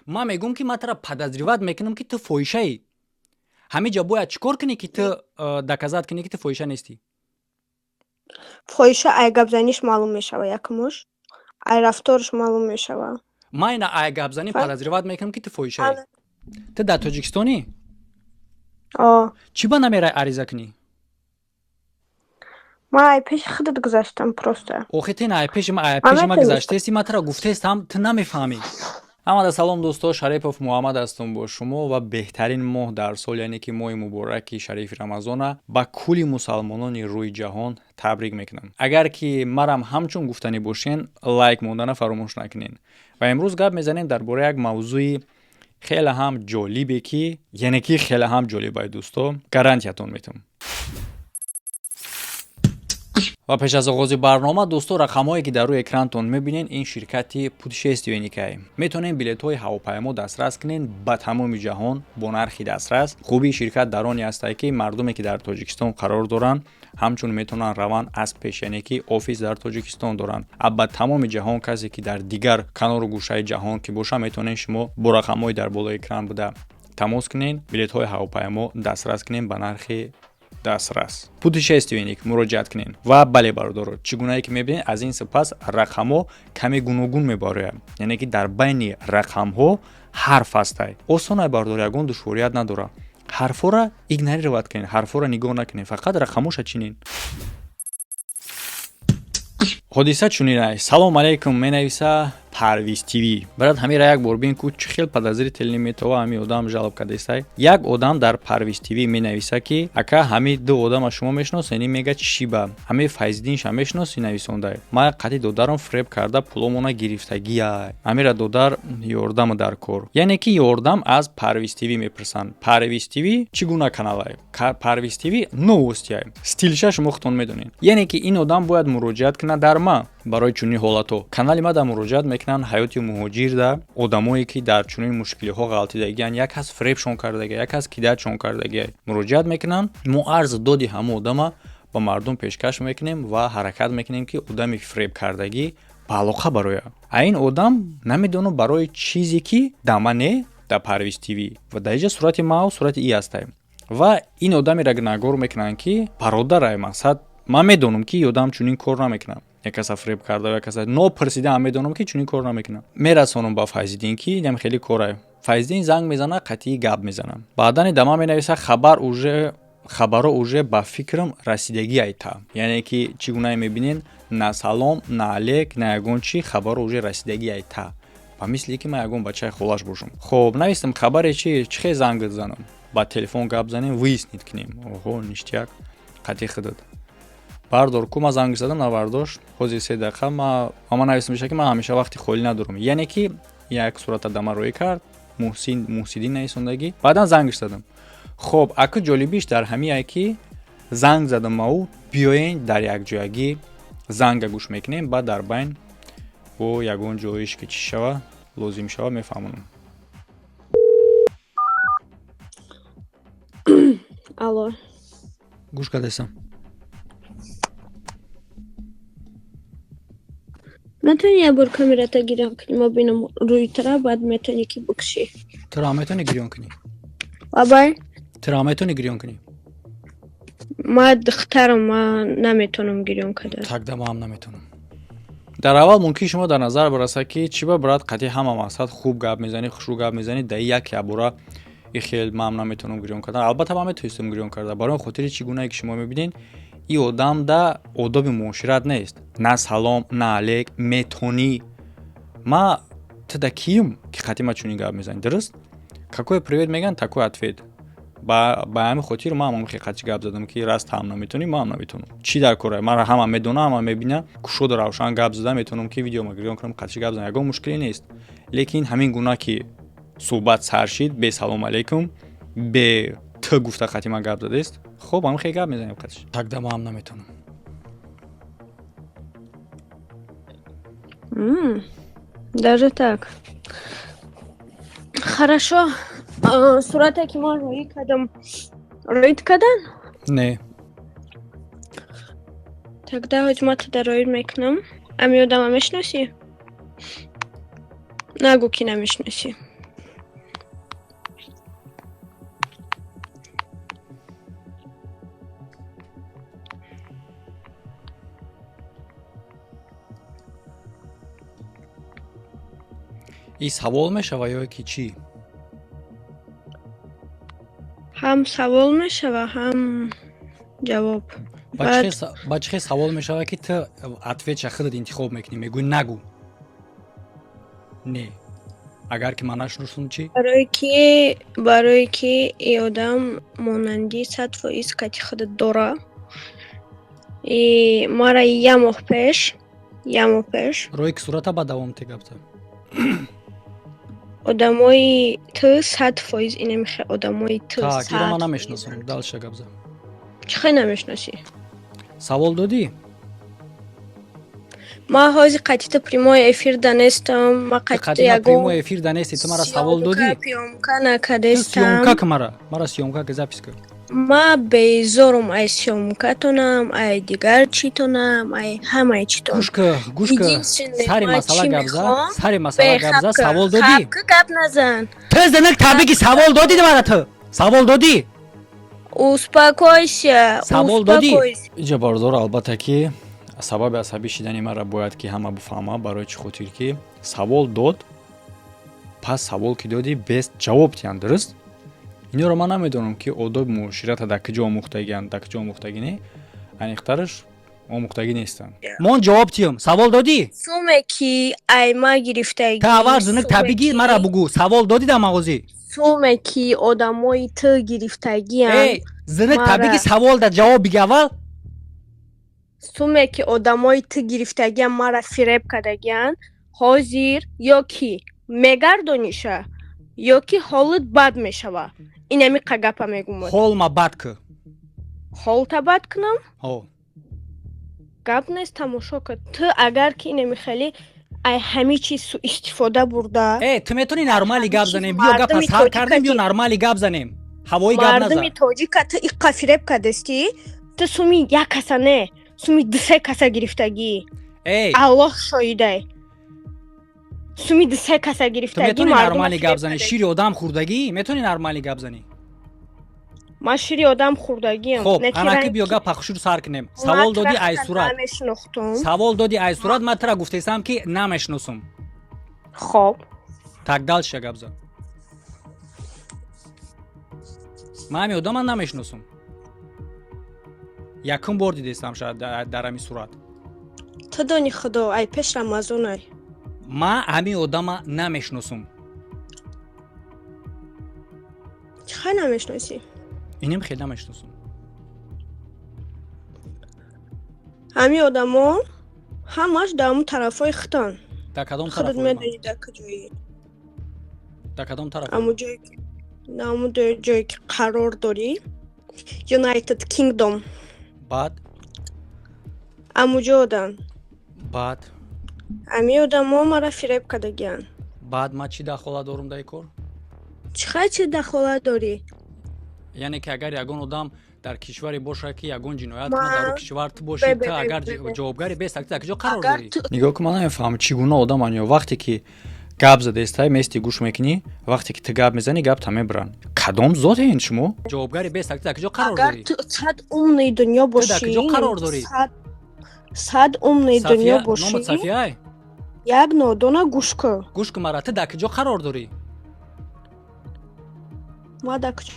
Ман мегӯм, ки ман тура подозревать мекунам, ки ту фоҳишаӣ. Ҳамин ҷо бояд чӣ кор кунӣ, ки ту доказать кунӣ, ки ту фоҳиша нестӣ? Фоҳиша ай гапзаниш маълум мешава, якумуш. Ай рафтораш маълум мешава. Ман ина ай гапзанӣ подозревать мекунам, ки ту фоҳишаӣ. Ту дар Тоҷикистонӣ? О. Чӣ ба намерай ариза кунӣ? Ман ай пеши худат гузаштам просто. Охи, ту ина ай пеши ма гузаштаести, ман тура гуфтаестам, ту намефаҳмӣ. Ҳамада салом, дӯсто, Шарипов Муҳаммад ҳастум бо шумо ва беҳтарин моҳ дар сол, яъне ки моҳи мубораки шарифи Рамазона ба кулли мусалмонони рӯи ҷаҳон табрик мекунам. Агар ки марам ҳамчун гуфтанӣ бошен, лайк мондана фаромӯш накунед. Ва имрӯз гап мезанем дар бораи як мавзӯи хеле ҳам ҷолибе, ки яъне ки хеле ҳам ҷолибай, дӯсто, гарантиятон метавам. Ва пеш аз оғози барнома, дӯсто, рақамҳое, ки дар рӯи экрантон мебинед, ин ширкати Путешественникай. Метавонед билетҳои ҳавопаймо дастрас кунед ба тамоми ҷаҳон бо нархи дастрас. Хубии ширкат дар оне ҳастае, ки мардуме, ки дар Тоҷикистон қарор доранд, ҳамчун метавонанд раванд аз пеш, яъне ки офис дар Тоҷикистон доранд. А ба тамоми ҷаҳон, касе ки дар дигар канору гӯшаи ҷаҳон ки боша, метавонед шумо бо рақамҳои дар болои экран буда тамос кунед, билетҳои ҳавопаймо дастрас кунед ба нархи дастрас. Путешественник муроҷиат кунед. Ва бале, бародаро, чӣ гунае ки мебинед, аз ин сипас рақамҳо каме гуногун мебарояд, яъне ки дар байни рақамҳо ҳарф ҳастай. Осонай, бародаро, ягон душворият надорад. Ҳарфҳоро игнорировать кунед, ҳарфҳоро нигоҳ накунед, фақат рақамҳоша чинед. Ҳодиса чунин аст. Салом алейкум, менависа Парвиз ТВ. Брат, ҳамира як бор бин ку, чӣ хел подозрительный метова ҳами одам жалоб кардестай. Як одам дар Парвиз ТВ менависа, ки ака, ҳами ду одама шумо мешиносед? Ин мега, чӣ ба ҳами Файзиддинша мешиноси? Нависондай: ман қати додарам фиреб карда, пуломона гирифтагиай. Ҳамира додар ёрдама дар кор, яъне ки ёрдам аз Парвиз ТВ мепурсанд. Парвиз ТВ чӣ гуна каналай? Парвиз ТВ новостиай, стилша шумо худтон медонед. Яъне ки ин одам бояд муроҷиат кунад дар ма барои чунин ҳолатҳо. Канали ма да муроҷиат мекунанд ҳаёти муҳоҷирда одамое, ки дар чунин мушкилиҳо ғалтидагианд, як кас фиребшон кардагия, як кас кидатшон кардагия, муроҷиат мекунанд. Мо арзу доди ҳамон одама ба мардум пешкаш мекунем ва ҳаракат мекунем, ки одами фиребкардагӣ ба алоқа барояд. А ин одам намедонам барои чизе, ки дама не дар Парвиз ТВ ва дар инҷа сурати мау сурати и ҳастай ва ин одамеро гунаҳгор мекунанд, ки бародарай. Мақсад, ман медонам, ки ин одам чунин кор намекунад, як каса фиреб карда, як каса нопурсида ҳам медонам, ки чунин кор намекунам. Мерасонам ба Файзиддин, ки инам хеле корай. Файзиддин занг мезана, қатъӣ гап мезана. Баъдани дама менависа: хабар уже, хабаро уже ба фикрам расидагӣ айта. Яъне ки чӣ гунае мебинед, на салом, на алек, на ягон чи, хабаро уже расидагӣ айта, ба мисли ки ман ягон бачаи холаш бошам. Хоб, навистам: хабаре чи, чӣ хел зангат занам, ба телефон гап занем, выяснить кунем. Оҳо, ништяк, қатъи худат бардор ку. Ма занг задам, набардошт. Ҳозир 3 дақиқа ма нависам меша, ки ман ҳамеша вақти холӣ надорам. Яъне ки як сурата дама рӯӣ кард Муҳсин, Муҳсиддин нависондагӣ. Баъдан зангш задам. Хоб, аку ҷолибиш дар ҳамие, ки занг задам ма ӯ, биёен дар якҷоягӣ занга гӯш мекунем, баъд дар байн бо ягон ҷоиш ки чӣ шава, лозим шава, мефаҳмонам. Алло. Гӯш кардесам. Метавонӣ як бор камерата гирён кунӣ, ма бинам рӯи тара, баъд метавонӣ ки бикушӣ. Тура метавонӣ гирён кунӣ? Лабай. Тура метавонӣ гирён кунӣ? Ма духтарам, ма наметавонам гирён карда. Тогда маам наметавонам. Дар аввал мумкин шумо дар назар барасад, ки чӣ ба брат қатъи ҳама мақсад хуб гап мезанӣ, хушрӯ гап мезанӣ, дар як ябора и хел маам наметавонам гирён кардан. Албатта, ман метавонистам гирён карда, барои он хотири чӣ гунае ки шумо мебинед, и одам да одоби муошират нест, на салом, на алек. Метонӣ ма ту да киюм, ки қатъи ма чунин гап мезанӣ? Дуруст, какой привет мегӯянд, такой ответ. Ба ҳамин хотир ман ҳам хел қатъи гап задам, ки раст ҳам наметавонӣ, ман ҳам наметавонам. Чӣ дар кора? Ман ҳама медонам, ҳама мебинам, кушоду равшан гап зада метавонам, ки видеома гирён кунам, қатъи гап занам, ягон мушкиле нест. Лекин ҳамин гуна ки суҳбат сар шид, бе салом алейкум, бе т гуфта қатъи ман гап задест. Хоб, ҳамин хел гап мезанем қатъиш. Тогда ман ҳам наметавонам. Даже так. Хорошо. Сурате ки ман рӯӣ кардам, рӯид кардан? Не. Тогда ҳоҷ ма туда рӯид мекунам. Ами одама мешиносӣ? Нагӯ, ки намешиносӣ. Ин савол мешава ё ки чӣ? Ҳам савол мешава, ҳам ҷавоб. Ба чӣ хел савол мешава, ки ту ответ ша худат интихоб мекунӣ, мегӯӣ нагӯ? Не, агар ки ман нашносум чӣ? Барое ки и одам монанди 100% кати худат дора. И мара як моҳ пеш Рои ки сурата ба давом те гапта. Одамои ту 100% инамихе одамои ту. Так, ира ман намешиносам, дальше гап зан. Чӣ хел намешиносӣ? Савол додӣ? Ман ҳозир қатъи ту прямой эфир данестам, ма қатъи ягон Прямой эфир данести, ту мара савол додӣ? Съёмка накардестам. Съёмка ка, мара съёмка ка, запись ка. Ма безорум ай съёмка тонам, ай дигар читонам, ай ҳамаи читон. Гӯш ка, гӯш ка, сари масъала гап за, сари масъала гап за. Савол додӣ? Гап назан. Ту занак табиги, савол додӣ мара? Ту савол додӣ? Успокойся. Савол додӣ? Иҷа, бародаро, албатта ки сабаби асабӣ шидани маро бояд ки ҳама бифаҳма. Барои чӣ хотир ки савол дод, пас савол ки додӣ, без ҷавоб диҳанд, дуруст? Инёро ман намедонам, ки одоби муоширата дар куҷо омӯхтагианд, дар куҷо омӯхтагӣ не, аниқтараш омӯхтагӣ нестанд. Мон ҷавоб тиём. Савол додӣ? Суме ки ай ма гирифтагӣ. Та аввал зинак табигӣ мара бугӯ, савол додӣ дар мағозӣ? Суме ки одамои ту гирифтагианд. Зинак табигӣ, савол да ҷавоб биги аввал. Суме ки одамои ту гирифтагиам, мара фиреб кардагианд. Ҳозир ё ки мегардониша, ё ки ҳолат бад мешава. Инами гапа мегумад. Ҳолма бад кӯ. Ҳолта бад кунам? Ҳо. Гап нест, тамошо кун. Ту агар ки инами хеле ай ҳами чиз суистифода бурда. Э, ту метавонӣ нормально гап занем? Биё, гапа сар кардем, биё нормально гап занем, ҳавои гап наза. Мардуми тоҷика ту иққа фиреб кардастӣ. Ту суми як каса не, суми дусе каса гирифтагӣ. Эй. Аллоҳ шоҳидай, суми дусе каса Ту гирифтагӣ. метавонӣ нормально гап занӣ? Шири одам хӯрдагӣ, метавонӣ нормально гап занӣ? Ман шири одам хӯрдагиам. Хоб, анаки биё, гап пахшур сар кунем. Савол додӣ ай сурат, савол додӣ ай сурат, ман тура гуфтесам, ки намешиносум. Хоб. Так, дальше гап зан. Ман ҳами одама намешиносум, якум бор дидестам шояд дар ҳами сурат. Ту дони худо, ай пеш Рамазонай. Ман ҳамин одама намешиносум. Чӣ намешиносӣ? Инем хел намешиносум. Ҳамин одамо ҳамаш дар ҳамун тарафҳои хитон. Дар кадом Худат тараф? медонӣ, дар куҷои. Дар кадом тараф? Ҳамун ҷое ки қарор дорӣ, United Kingdom. Баъд? Ҳамуҷо одан. Баъд? Ҳамин одамо мара фиреб кардагианд. Баъд ман чӣ дахолат дорум дар ин кор? Чӣ хай чӣ дахолат дорӣ? Яъне ки агар ягон одам дар кишваре бошад, ки ягон ҷиноят кунад, дар ӯ кишвар ту бошӣ, ту агар ҷавобгари бест, ту дар куҷо қарор дорӣ? Нигоҳ кун, ман намефаҳмам, чӣ гуна одаман ё. Вақте ки гап задаистай, мести, гӯш мекунӣ, вақте ки ту гап мезанӣ, гапта мебаранд. Кадом зотеин шумо? Ҷавобгари бест, ту дар куҷо қарор Агар дорӣ? Ту сад умный дунё Ту дар бошӣ, куҷо қарор дорӣ? 100 умный дунё Сафия, бошӣ, номат Сафияй? Як нодона гӯш кун. Гӯш кун мара, ту дар куҷо қарор дорӣ? Ман дар куҷо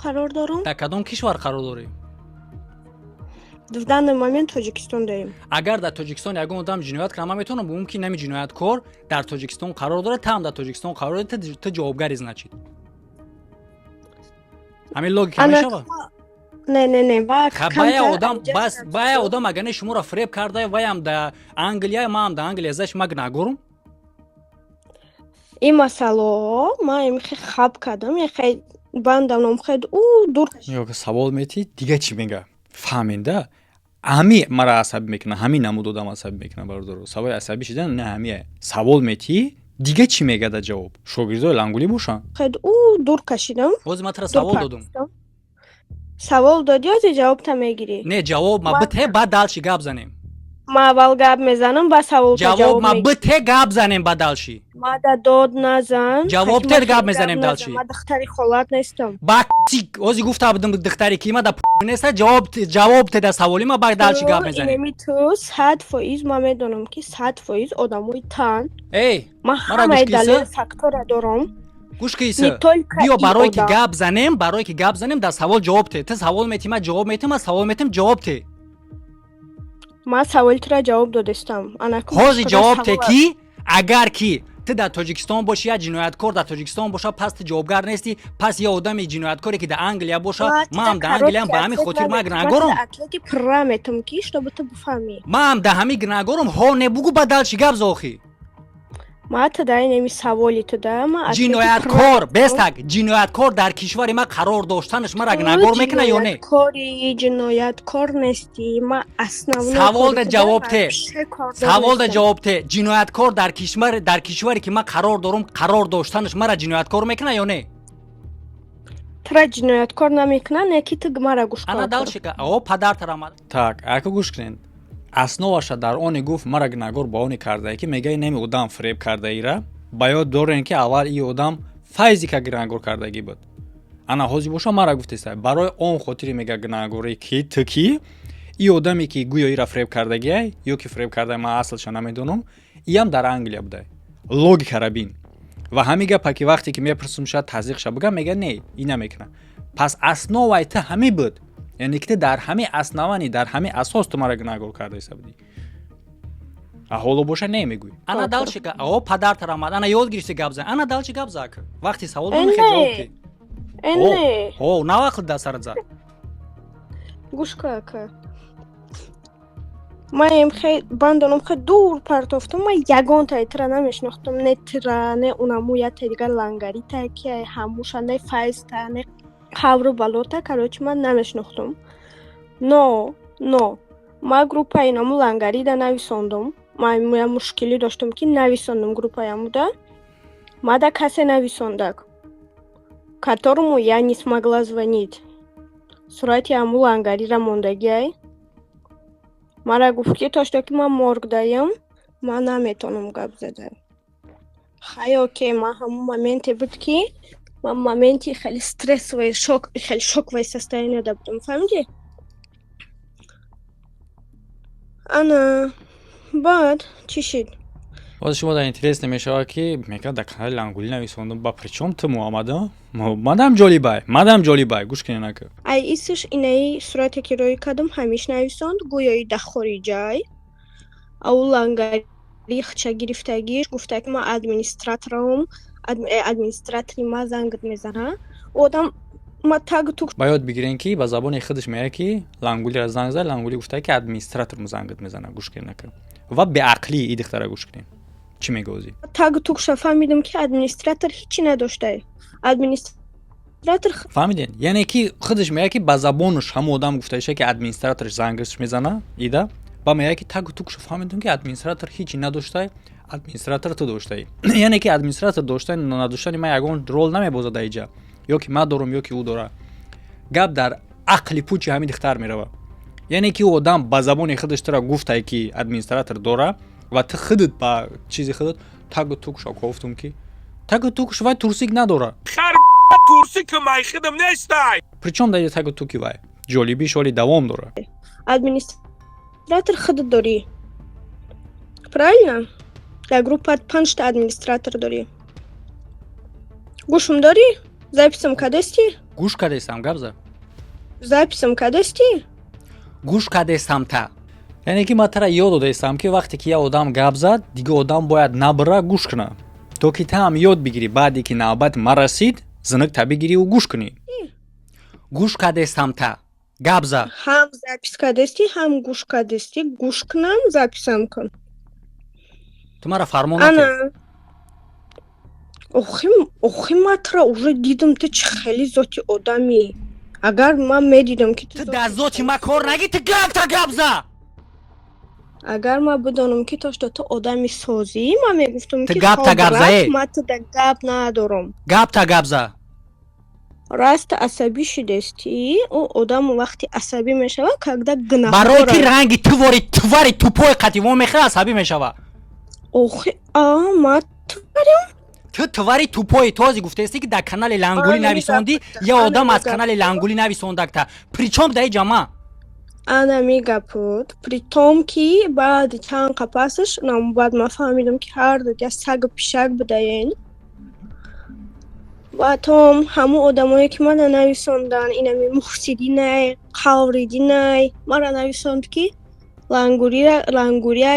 қарор дорам? Дар кадом кишвар қарор дорӣ? В данный момент Тоҷикистон дорем. Агар дар Тоҷикистон ягон одам ҷиноят кунад, ман метавонам бигӯм, ки нами ҷинояткор дар Тоҷикистон қарор дорад, та ҳам дар Тоҷикистон қарор дорӣ, ту ҷавобгари, значит, ҳамин логика мешавад? Не, не, не. Бая одам бас, бая одам агар не шуморо фиреб карда, ваям да Англия, маам да Англия, значит, ман гунаҳгорум? Ин масъалаҳо ман имхе хаб кардам, яхе бандам номхед ӯ дур. Савол метӣ, дига чӣ мега, фаҳменда? Ҳами мара асабӣ мекунад, ҳамин намуд одам асабӣ мекунад, бародаро. Саволи асабӣ шидан не ҳамия. Савол метӣ, дига чӣ мега дар ҷавоб? Шогирдои лангулӣ бошанд. Хед ӯ дур кашидам. Ҳозир ман тара савол додум. Савол додӣ, ҳозир ҷавобта мегирӣ. Не, ҷавоб ма бите, баъд дальше гап занем. Ман аввал гап мезанам, баъд саволта. Ҷавоб ма бите, гап занем, баъд дальше. Мада дод назан. Ҷавоб Ҳакима тед, гап хеле мезанем гап назан. Дальше. Ма духтари холат нестам. Ба ози гуфта будам, духтари ки ма да неста. Ҷавоб, ҷавоб теда саволи ма, баъд дальше гап мезанем. Инеми ту 100%, ма медонам, ки 100% одамои тан. Эй, Ман мара ҳамаи гӯш киса? далели фактора дорам. Гӯш Не киса. только Биё, и барое ки одам. гап занем, барое ки гап занем, дар савол ҷавоб те. Ту савол метӣ, ма ҷавоб метам, ма савол метам, ҷавоб те. Ман саволи тура ҷавоб додестам. Анаку Ҳозир ҷавоб те, ки агар ки ту дар Тоҷикистон бошӣ, як ҷинояткор дар Тоҷикистон боша, пас ту ҷавобгар нестӣ. Пас я одами ҷинояткоре ки дар Англия боша, ман ҳам дар Англиям, ба ҳамин хотир ман гунаҳгорам. Ответи пурра метам, ки чтобы ту бифаҳмӣ. Ман ҳам дар ҳамин гунаҳгорам. Ҳо, не бугу, ба дальше гап за охи. Ма ту да инеми саволи ту да ма ответи Ҷинояткор пурра. Бестак, ҷинояткор дар кишвари ма қарор доштанаш мара гунаҳгор мекуна ё не? Ҷинояткори, ҷинояткор нестӣ. Ма основной Саволда кори ту да ҷавоб те. вообще кордор Саволда нестам. ҷавоб те. Ҷинояткор дар кишваре ки ман қарор дорам, қарор доштанаш мара ҷинояткор мекуна ё не? Тура ҷинояткор намекунад, не ки ту мара гӯш Ана кун. Дальше о падартар омад. Так, ака, гӯш кунед. Основаша дар оне гуфт, мара гунаҳгор ба оне кардае, ки мегаи неми одам фиреб кардаира. Ба ёд дорем, ки аввал и одам Файзика гунаҳгор кардагӣ буд. Ана ҳозир боша, мара гуфтеста, барои он хотире мега гунаҳгорӣ, ки ту ки и одаме, ки гӯё ира фиреб кардагиай ё ки фиреб карда, ман аслша намедонам, иам дар Англия будай. Логикара бин. Ва ҳамин гапа, ки вақте ки мепурсум, шояд таздиқша бигам, мега не, и намекуна. Пас основаи ту ҳамин буд, яъне ки ту дар ҳамин основании, дар ҳамин асос ту мара гунаҳгор кардаиста будӣ, а ҳоло боша не мегӯй. Ана дальше о падартар омад. Ана ёд гирифти гап зан. Ана дальше гап за, ака. Вақти савол Э, донахе, ҷавоб не. те. Э, не. О, навақт да сарат зад. Гӯш кун, ака. Ман хе бандонам хе дур партофтам. Ман ягонтаи тура намешинохтам, не тира, не унаму ятаи дигар лангарита, ки ҳамуша, не Файзта, не ҳавру балота. Короче, ман намешинохтам. Но ман группаи наму лангарида нависондум. Ман я мушкилӣ доштам, ки нависондум группаи амуда. Мада касе нависондак, которому я не смогла звонить. Сурати аму лангарира мондагиай. Мара гуфт, ки то что ки ман морг даям, ман наметавонам гап зада. Хай, окей. Ман ҳамун моменте буд, ки ман моменти хеле стрессовый, шок, хеле шоковое состояние да будам, фаҳмидӣ? Ана баъд чӣ шид? Боз шумо дар интерес намешавад, ки мегӯяд, дар канали Лангулӣ нависондум. Ба причём ту, Муҳаммада? Мадам ҷолибай, мадам ҷолибай, гӯш кунед, ака. Ай исш инаи сурате, ки рӯй кардам, ҳамиш нависонд, гӯёи да хориҷай. Ау лангари хча гирифтагиш гуфта, ки ман администраторам, администратори ма зангат мезана. Одам ма тагу тук. Ба ёд бигирен, ки ба забони худаш мегӯяд, ки Лангулиро занг зад, Лангулӣ гуфта, ки администраторм зангат мезана. Гӯш кунед, ака, ва беақлии и духтара гӯш кунед, чӣ мегӯ озӣ. Тагу тукша фаҳмидам, ки администратор ҳичи надоштай. Администратор Фаҳмиден? Яъне ки худаш мегӯяд, ки ба забонаш ҳамон одам гуфтаиша, ки администраторш зангаш мезана ида. Ба мегӯяд, ки тагу тукша фаҳмидам, ки администратор ҳичи надоштай, администратор ту доштаӣ. Яъне ки администратор доштани надоштани ман ягон рол намебозад дар иҷа, ё ки ман дорам, ё ки ӯ дора. Гап дар ақли пучи ҳамин духтар мерава. Яъне ки ӯ одам ба забони худаш тура гуфтае, ки администратор дора, ва ту худат ба чизи худат тагу тукша кофтум, ки тагу тукш вай турсик надора. Хар турсик майхидам нестай. Причём дар тагу туки вай? Ҷолибиш ҳоли давом дора. Администратор худат дорӣ, правильно? Дар группаат панҷта администратор дорӣ. Гӯшум дорӣ? Записам кардастӣ? Гӯш кардестам, гап за. Записам кардастӣ? Гӯш кардестам та. Яъне ки ман тара ёд додаистам, ки вақте ки як одам гап зад, дигар одам бояд набара, гӯш куна, то ки та ҳам ёд бигирӣ. Баъде ки навбат ма расид, зинак бигирӣ гӯш кунӣ. Гӯш кардестам та, гап за. Ҳам запись кардастӣ, ҳам гӯш кардастӣ. Гӯш кунам, записам кун. Ту мара фармон. Ана охи, охи, ман тура уже дидам, ту чӣ хеле зоти одамӣ. Агар ман медидам, ки ту дар зоти ма кор нагӣ, ту гапта гап за. Агар ман бидонам, ки то что ту одами созӣ, ман мегуфтам, Ту ки гапта гап хоб, за, э. рафт, ман туда гап надорам. Гапта гап за. Раст, асабӣ шудестӣ. Ӯ одам вақти асабӣ мешавад, когда Барои ки гунаҳкор. ранги ту вори тувари тупои қативон мехӯра, асабӣ мешава. Охи, а ма Тварь ам? Ту тварь и тупой. Този гуфтаисти, ки дар канали Лангулӣ нависондӣ, я одам аз канали Лангулӣ нависондакта. Причём дар ҷама? Анами гапуд. Притом ки баъди чанд қапасаш баъд ман фаҳмидам, ки ҳарду я сагу пишак будаен. Баъдом ҳамун одамое, ки мана нависондан, инами Муҳсидинай, Қавридинай, мара нависонд, ки лангурияй,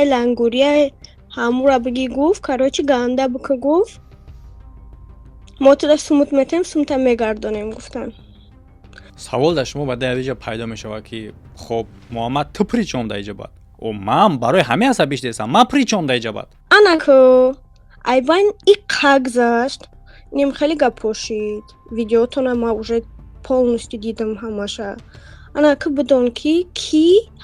лангурияй, ҳамура биги, гуфт, короче, ганда бика, гуфт, мо туда сумут метем, сумта мегардонем, гуфтан. Савол дар шумо баъд иҷа пайдо мешавад, ки хоб, Муҳаммад, ту причём дар иҷа? Бад о ман барои ҳамин асабиш дестам. Ман причём дар иҷа бад? Анаку айван иқа гузашт, ним хеле гап пошид. Видеотона ма уже полностью дидам ҳамаша. Анаку бидон, ки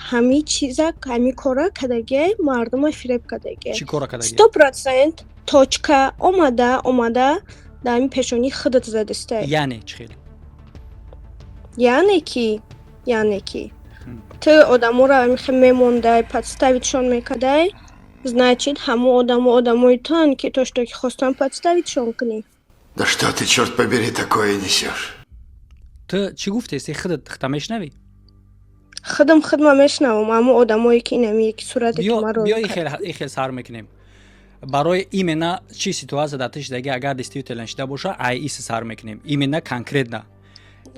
ҳами чиза, ҳами кора кадагиай, мардума фиреб кадагиай. Чӣ кора кадагиай? 100% точка омада омада дар ҳамин пешонии худат задистай. Яъне чӣ хел? Яъне ки ту одаморо михе мемондай, подставить шон мекардай, значит, ҳамон одамо одамои туанд, ки то что ки хостан подставить шон кунӣ. Да что ты, черт побери, такое несешь? Ту чӣ гуфтеси? Худат хта мешунавӣ? Худам худма мешунавам. Ҳамон одамое, ки инами ки сурате ки маро Биё, ихел сар мекунем. Барои именно чӣ ситуация дар тишдаги, агар действительно шида боша, ай иси сар мекунем. Именно конкретно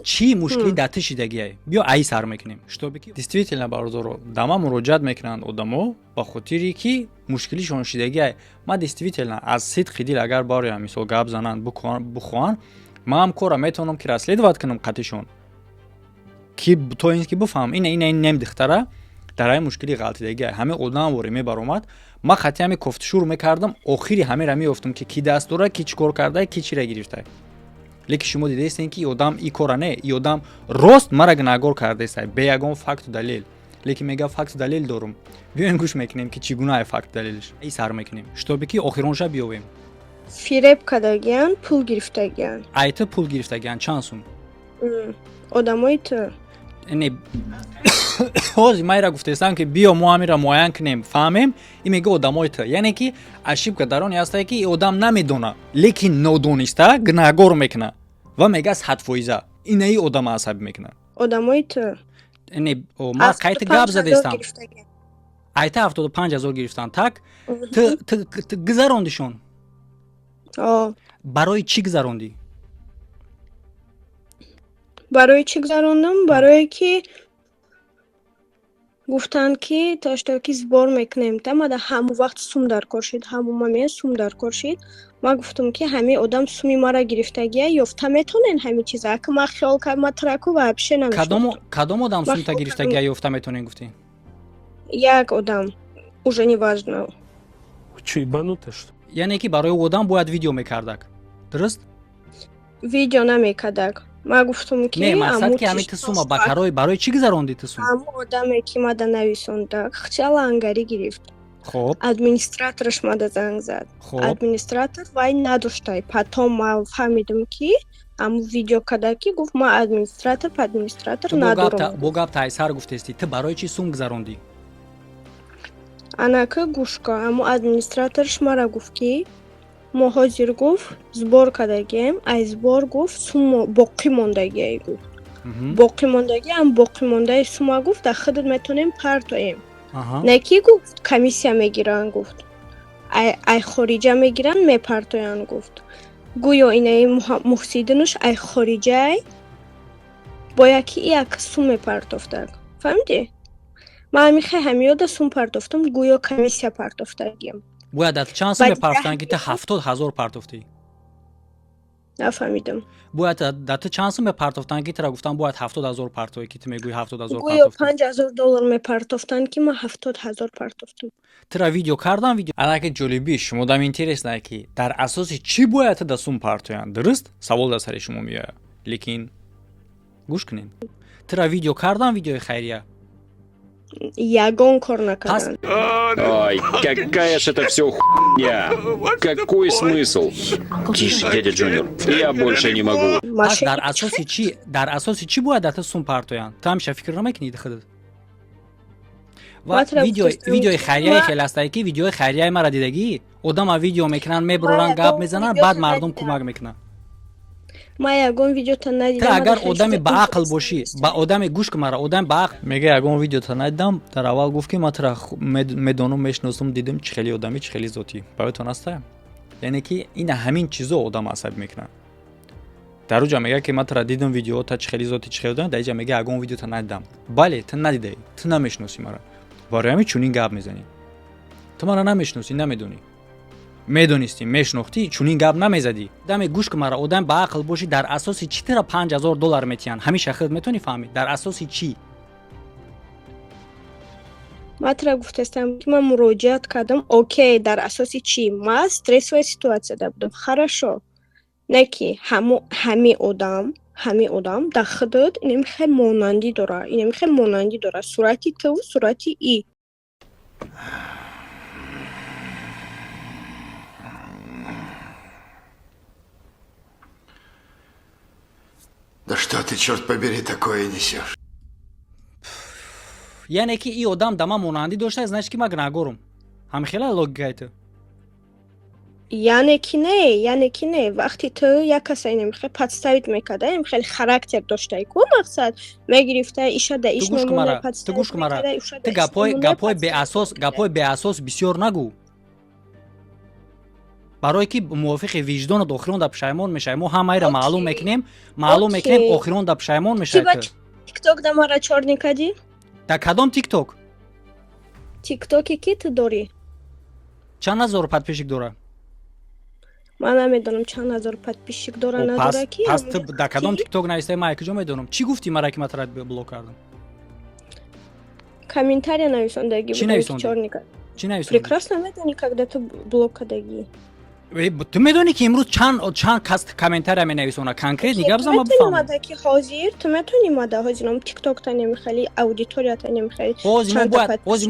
чӣ мушкилӣ дар ти шидагиай, биё, аи сар мекунем, чтобы ки действительно бародаро дама муроҷиат мекунанд одамо ба хотире ки мушкилишон шидагиай. Ма действительно аз сидқи дил, агар бароям мисол гап зананд, бухоҳанд, ман ҳам кора метавонам, ки расследовать кунам қатишон, ки то ин ки бифаҳмам, ина ин нем духтара дар ҳамин мушкили ғалтидагиай. Ҳамин одам воре мебаромад, ман хати ҳами кофтушур мекардам, охири ҳамеро меёфтам, ки ки даст дорад, ки чӣ кор карда, ки чира гирифта. Лекин шумо дидаистем, ки одам и кора не, и одам рост мара гунаҳгор кардаистай бе ягон факту далел, лекин мега факту далел дорум. Биёем, гӯш мекунем, ки чӣ гуна факту далелш. И сар мекунем, чтобы ки охиронша биёвем. Фиреб кардагиян, пул гирифтагиян. Айта пул гирифтагиян чанд сум? Одамои ту. Не, ҳозир майра гуфтаистам, ки биё, мо ҳамира муайян кунем, фаҳмем. И мега одамои ту. Яъне ки ошибка дар оне ҳастае, ки одам намедона, лекин нодониста гунаҳгор мекуна ва мега 100%. Инаи одама асабӣ мекунад. Одамои ту. Не, ман қайти гап задаистам. Айта 75 000 гирифтан. Так, ту гузарондишон? Барои чӣ гузарондӣ? Барои чӣ гузарондам? Барое ки гуфтанд, ки то что ки сбор мекунем, та мада ҳамон вақт сум дар кор шид, ҳамон момент сум дар кор шид. Ман гуфтам, ки ҳамин одам суми мара гирифтагия, ёфта метонен ҳамин чиза. Ака ман хиёл кард, ман траку вообще намешнохтам. Кадом одам сумта гирифтагия, ёфта метонен, гуфтӣ? Як одам, уже неважно. Чё, ебанутая, что? Яъне ки барои одам бояд видео мекардак, дуруст? Видео намекардак. Ман гуфтам, ки Не, мақсад, ки ҳамин ту сума ба карои барои чӣ гузарондӣ ту сум? Ҳамон одаме, ки мада нависонда, хча лангарӣ гирифт. Администратораш мада занг зад. Администратор вай надоштай. Потом ман фаҳмидам, ки ҳамун видео када, ки гуфт, ман администратор администратор надорам. Бо гап тайсар гуфтести, ту барои чӣ сум гузарондӣ? Анака, гӯш кун, ҳамун администраторш мара гуфт, ки мо ҳозир, гуфт, сбор кардагием, ай сбор, гуфт, сум боқӣ мондагиай, гуфт, боқӣ мондагиам, боқӣ мондаи сума, гуфт, дар худат метавонем партоем. Не ки, гуфт, комиссия мегиранд, гуфт, ай хориҷа мегиранд, мепартоянд, гуфт. Гӯё инаи Муҳсидинуш ай хориҷай, бояд ки як сум мепартофтак, фаҳмидӣ? Ман ҳамихе ҳамиёда сум партофтам, гӯё комиссия партофтагиям. Бояд дар чанд сум мепартофтанд, ки ту 70 000 партофтӣ? Нафаҳмидам. Бояд дар ту чанд сум мепартофтанд, ки тура гуфтанд, бояд 70 000 партоӣ, ки ту мегӯӣ 70 000 Гӯё партофтӣ? $5000 мепартофтанд, ки ман 70 000 партофтам. Тура видео кардам, видео. Анаки ҷолиби шумо дам интересно, ки дар асоси чӣ бояд ту да сум партоянд, дуруст? Савол дар сари шумо меояд, лекин гӯш кунед, тура видео кардам, видеои хайрия? Ягон кор накарданд. Ой, какая ж это все хуйня! Какой смысл? Тише, дядя Джуниор, я больше не могу. Пас дар асоси чӣ бояд дар ту сум партоянд? Ту ҳамеша фикр намекунӣ худат? Ва видеои хайрияе хеле ҳастае, ки видеои хайрияи мара дидагӣ, одама видео мекунанд, мебуроранд, гап мезананд, баъд мардум кӯмак мекунанд. Ман ягон видеота надидам. Ту агар одами баақл бошӣ, ба одами, гӯш кун мара, одами баақл мега, ягон видеота надидам. Дар аввал гуфт, ки ман тура медонам, мешиносам, дидим, чӣ хели одамӣ, чӣ хели зотӣ. Бароятон аста, яъне ки ина ҳамин чизо одам асабӣ мекунад. Дар уҷа мега, ки ман тура дидам, видеота, чӣ хели зоти, чӣ хели одам. Дар иҷа мега, ягон видеота надидам. Бале, ту надидаӣ, ту намешиносӣ мара, барои ҳамин чунин гап мезанӣ. Ту мара намешиносӣ, намедонӣ. Медонистӣ, мешинохтӣ, чунин гап намезадӣ. Даме, гӯш кун мара, одам ба ақл бошӣ, дар асоси чӣ тира 5000 доллар метиҳанд? Ҳамиша худ метавонӣ фаҳмӣ, дар асоси чӣ? Ман тура гуфтастам, ки ман муроҷиат кардам. Окей, дар асоси чӣ? Ман стрессовая ситуацияда будам, хорошо, не ки ҳами одам дар худат инами хел монандӣ дора, инами хел монандӣ дора, сурати ту, сурати и. Да что ты, черт побери, такое несешь? Яъне ки и одам да ман монандӣ дошта, значит ки ман гунаҳгорум. Ҳамхела логикаи ту? Яъне ки не, яъне ки не. Вақти ту як каса инами хел подставить мекарда, инами хел характер доштаи ку, мақсад мегирифта, иша да иш. Ту гӯш кун мара, ту гӯш кун мара, ту гапҳои беасос бисёр нагӯ, барое ки мувофиқи виҷдонат охирон да пушаймон мешавӣ. Мо ҳамаеро маълум мекунем, маълум мекунем, охирон да пушаймон мешавӣ. Ту Тикток да мара чёрный кадӣ? Дар кадом тикток? Тиктоке ки ту дорӣ. Чанд ҳазор подписчик дора? Ман намедонам, чанд ҳазор подписчик дора, надора ки. Пас ту дар кадом тикток навистаи, ман куҷо медонам? Чӣ гуфтӣ мара, ки ман тура блок кардам? Комментария нависондагӣ. Чӣ нависондӣ? Чӣ нависондӣ? Прекрасно медонӣ, когда ту блок кардагӣ. Ту медонӣ, ки имрӯз чанд кас комментария менависонад? Конкретный гап зан, ма бифаҳмам. Ки ҳозир ту метавонӣ мада ҳозир ном тиктокта немихали, аудиторията немихали. Ҳозир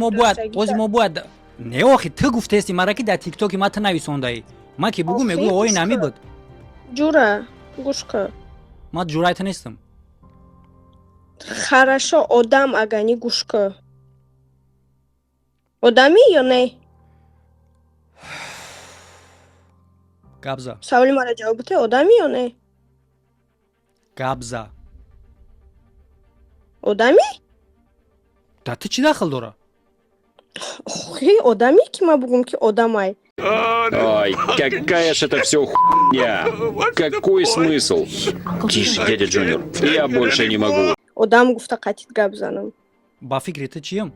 мо бояд не, охи, ту гуфтести мара, ки дар тиктоки ма ту нависондаӣ. Ма ки бугӯ, мегӯ, ой, нами буд. Ҷура, гӯш кун. Ман ҷурай ту нестам. Хорошо, одам агани, гӯш кун, одамӣ ё не? Гап за. Саволи мара ҷавоб бите: одамӣ ё не? Гап за. Одамӣ? Да ту чӣ дахл дора? Охи, одамӣ, ки ман бугум, ки одамай. Ой, какая ж это все хуйня! Какой смысл? Тише, дядя Джуниор, я больше не могу. Одам гуфта қатит гап занам. Ба фикри ту чиям?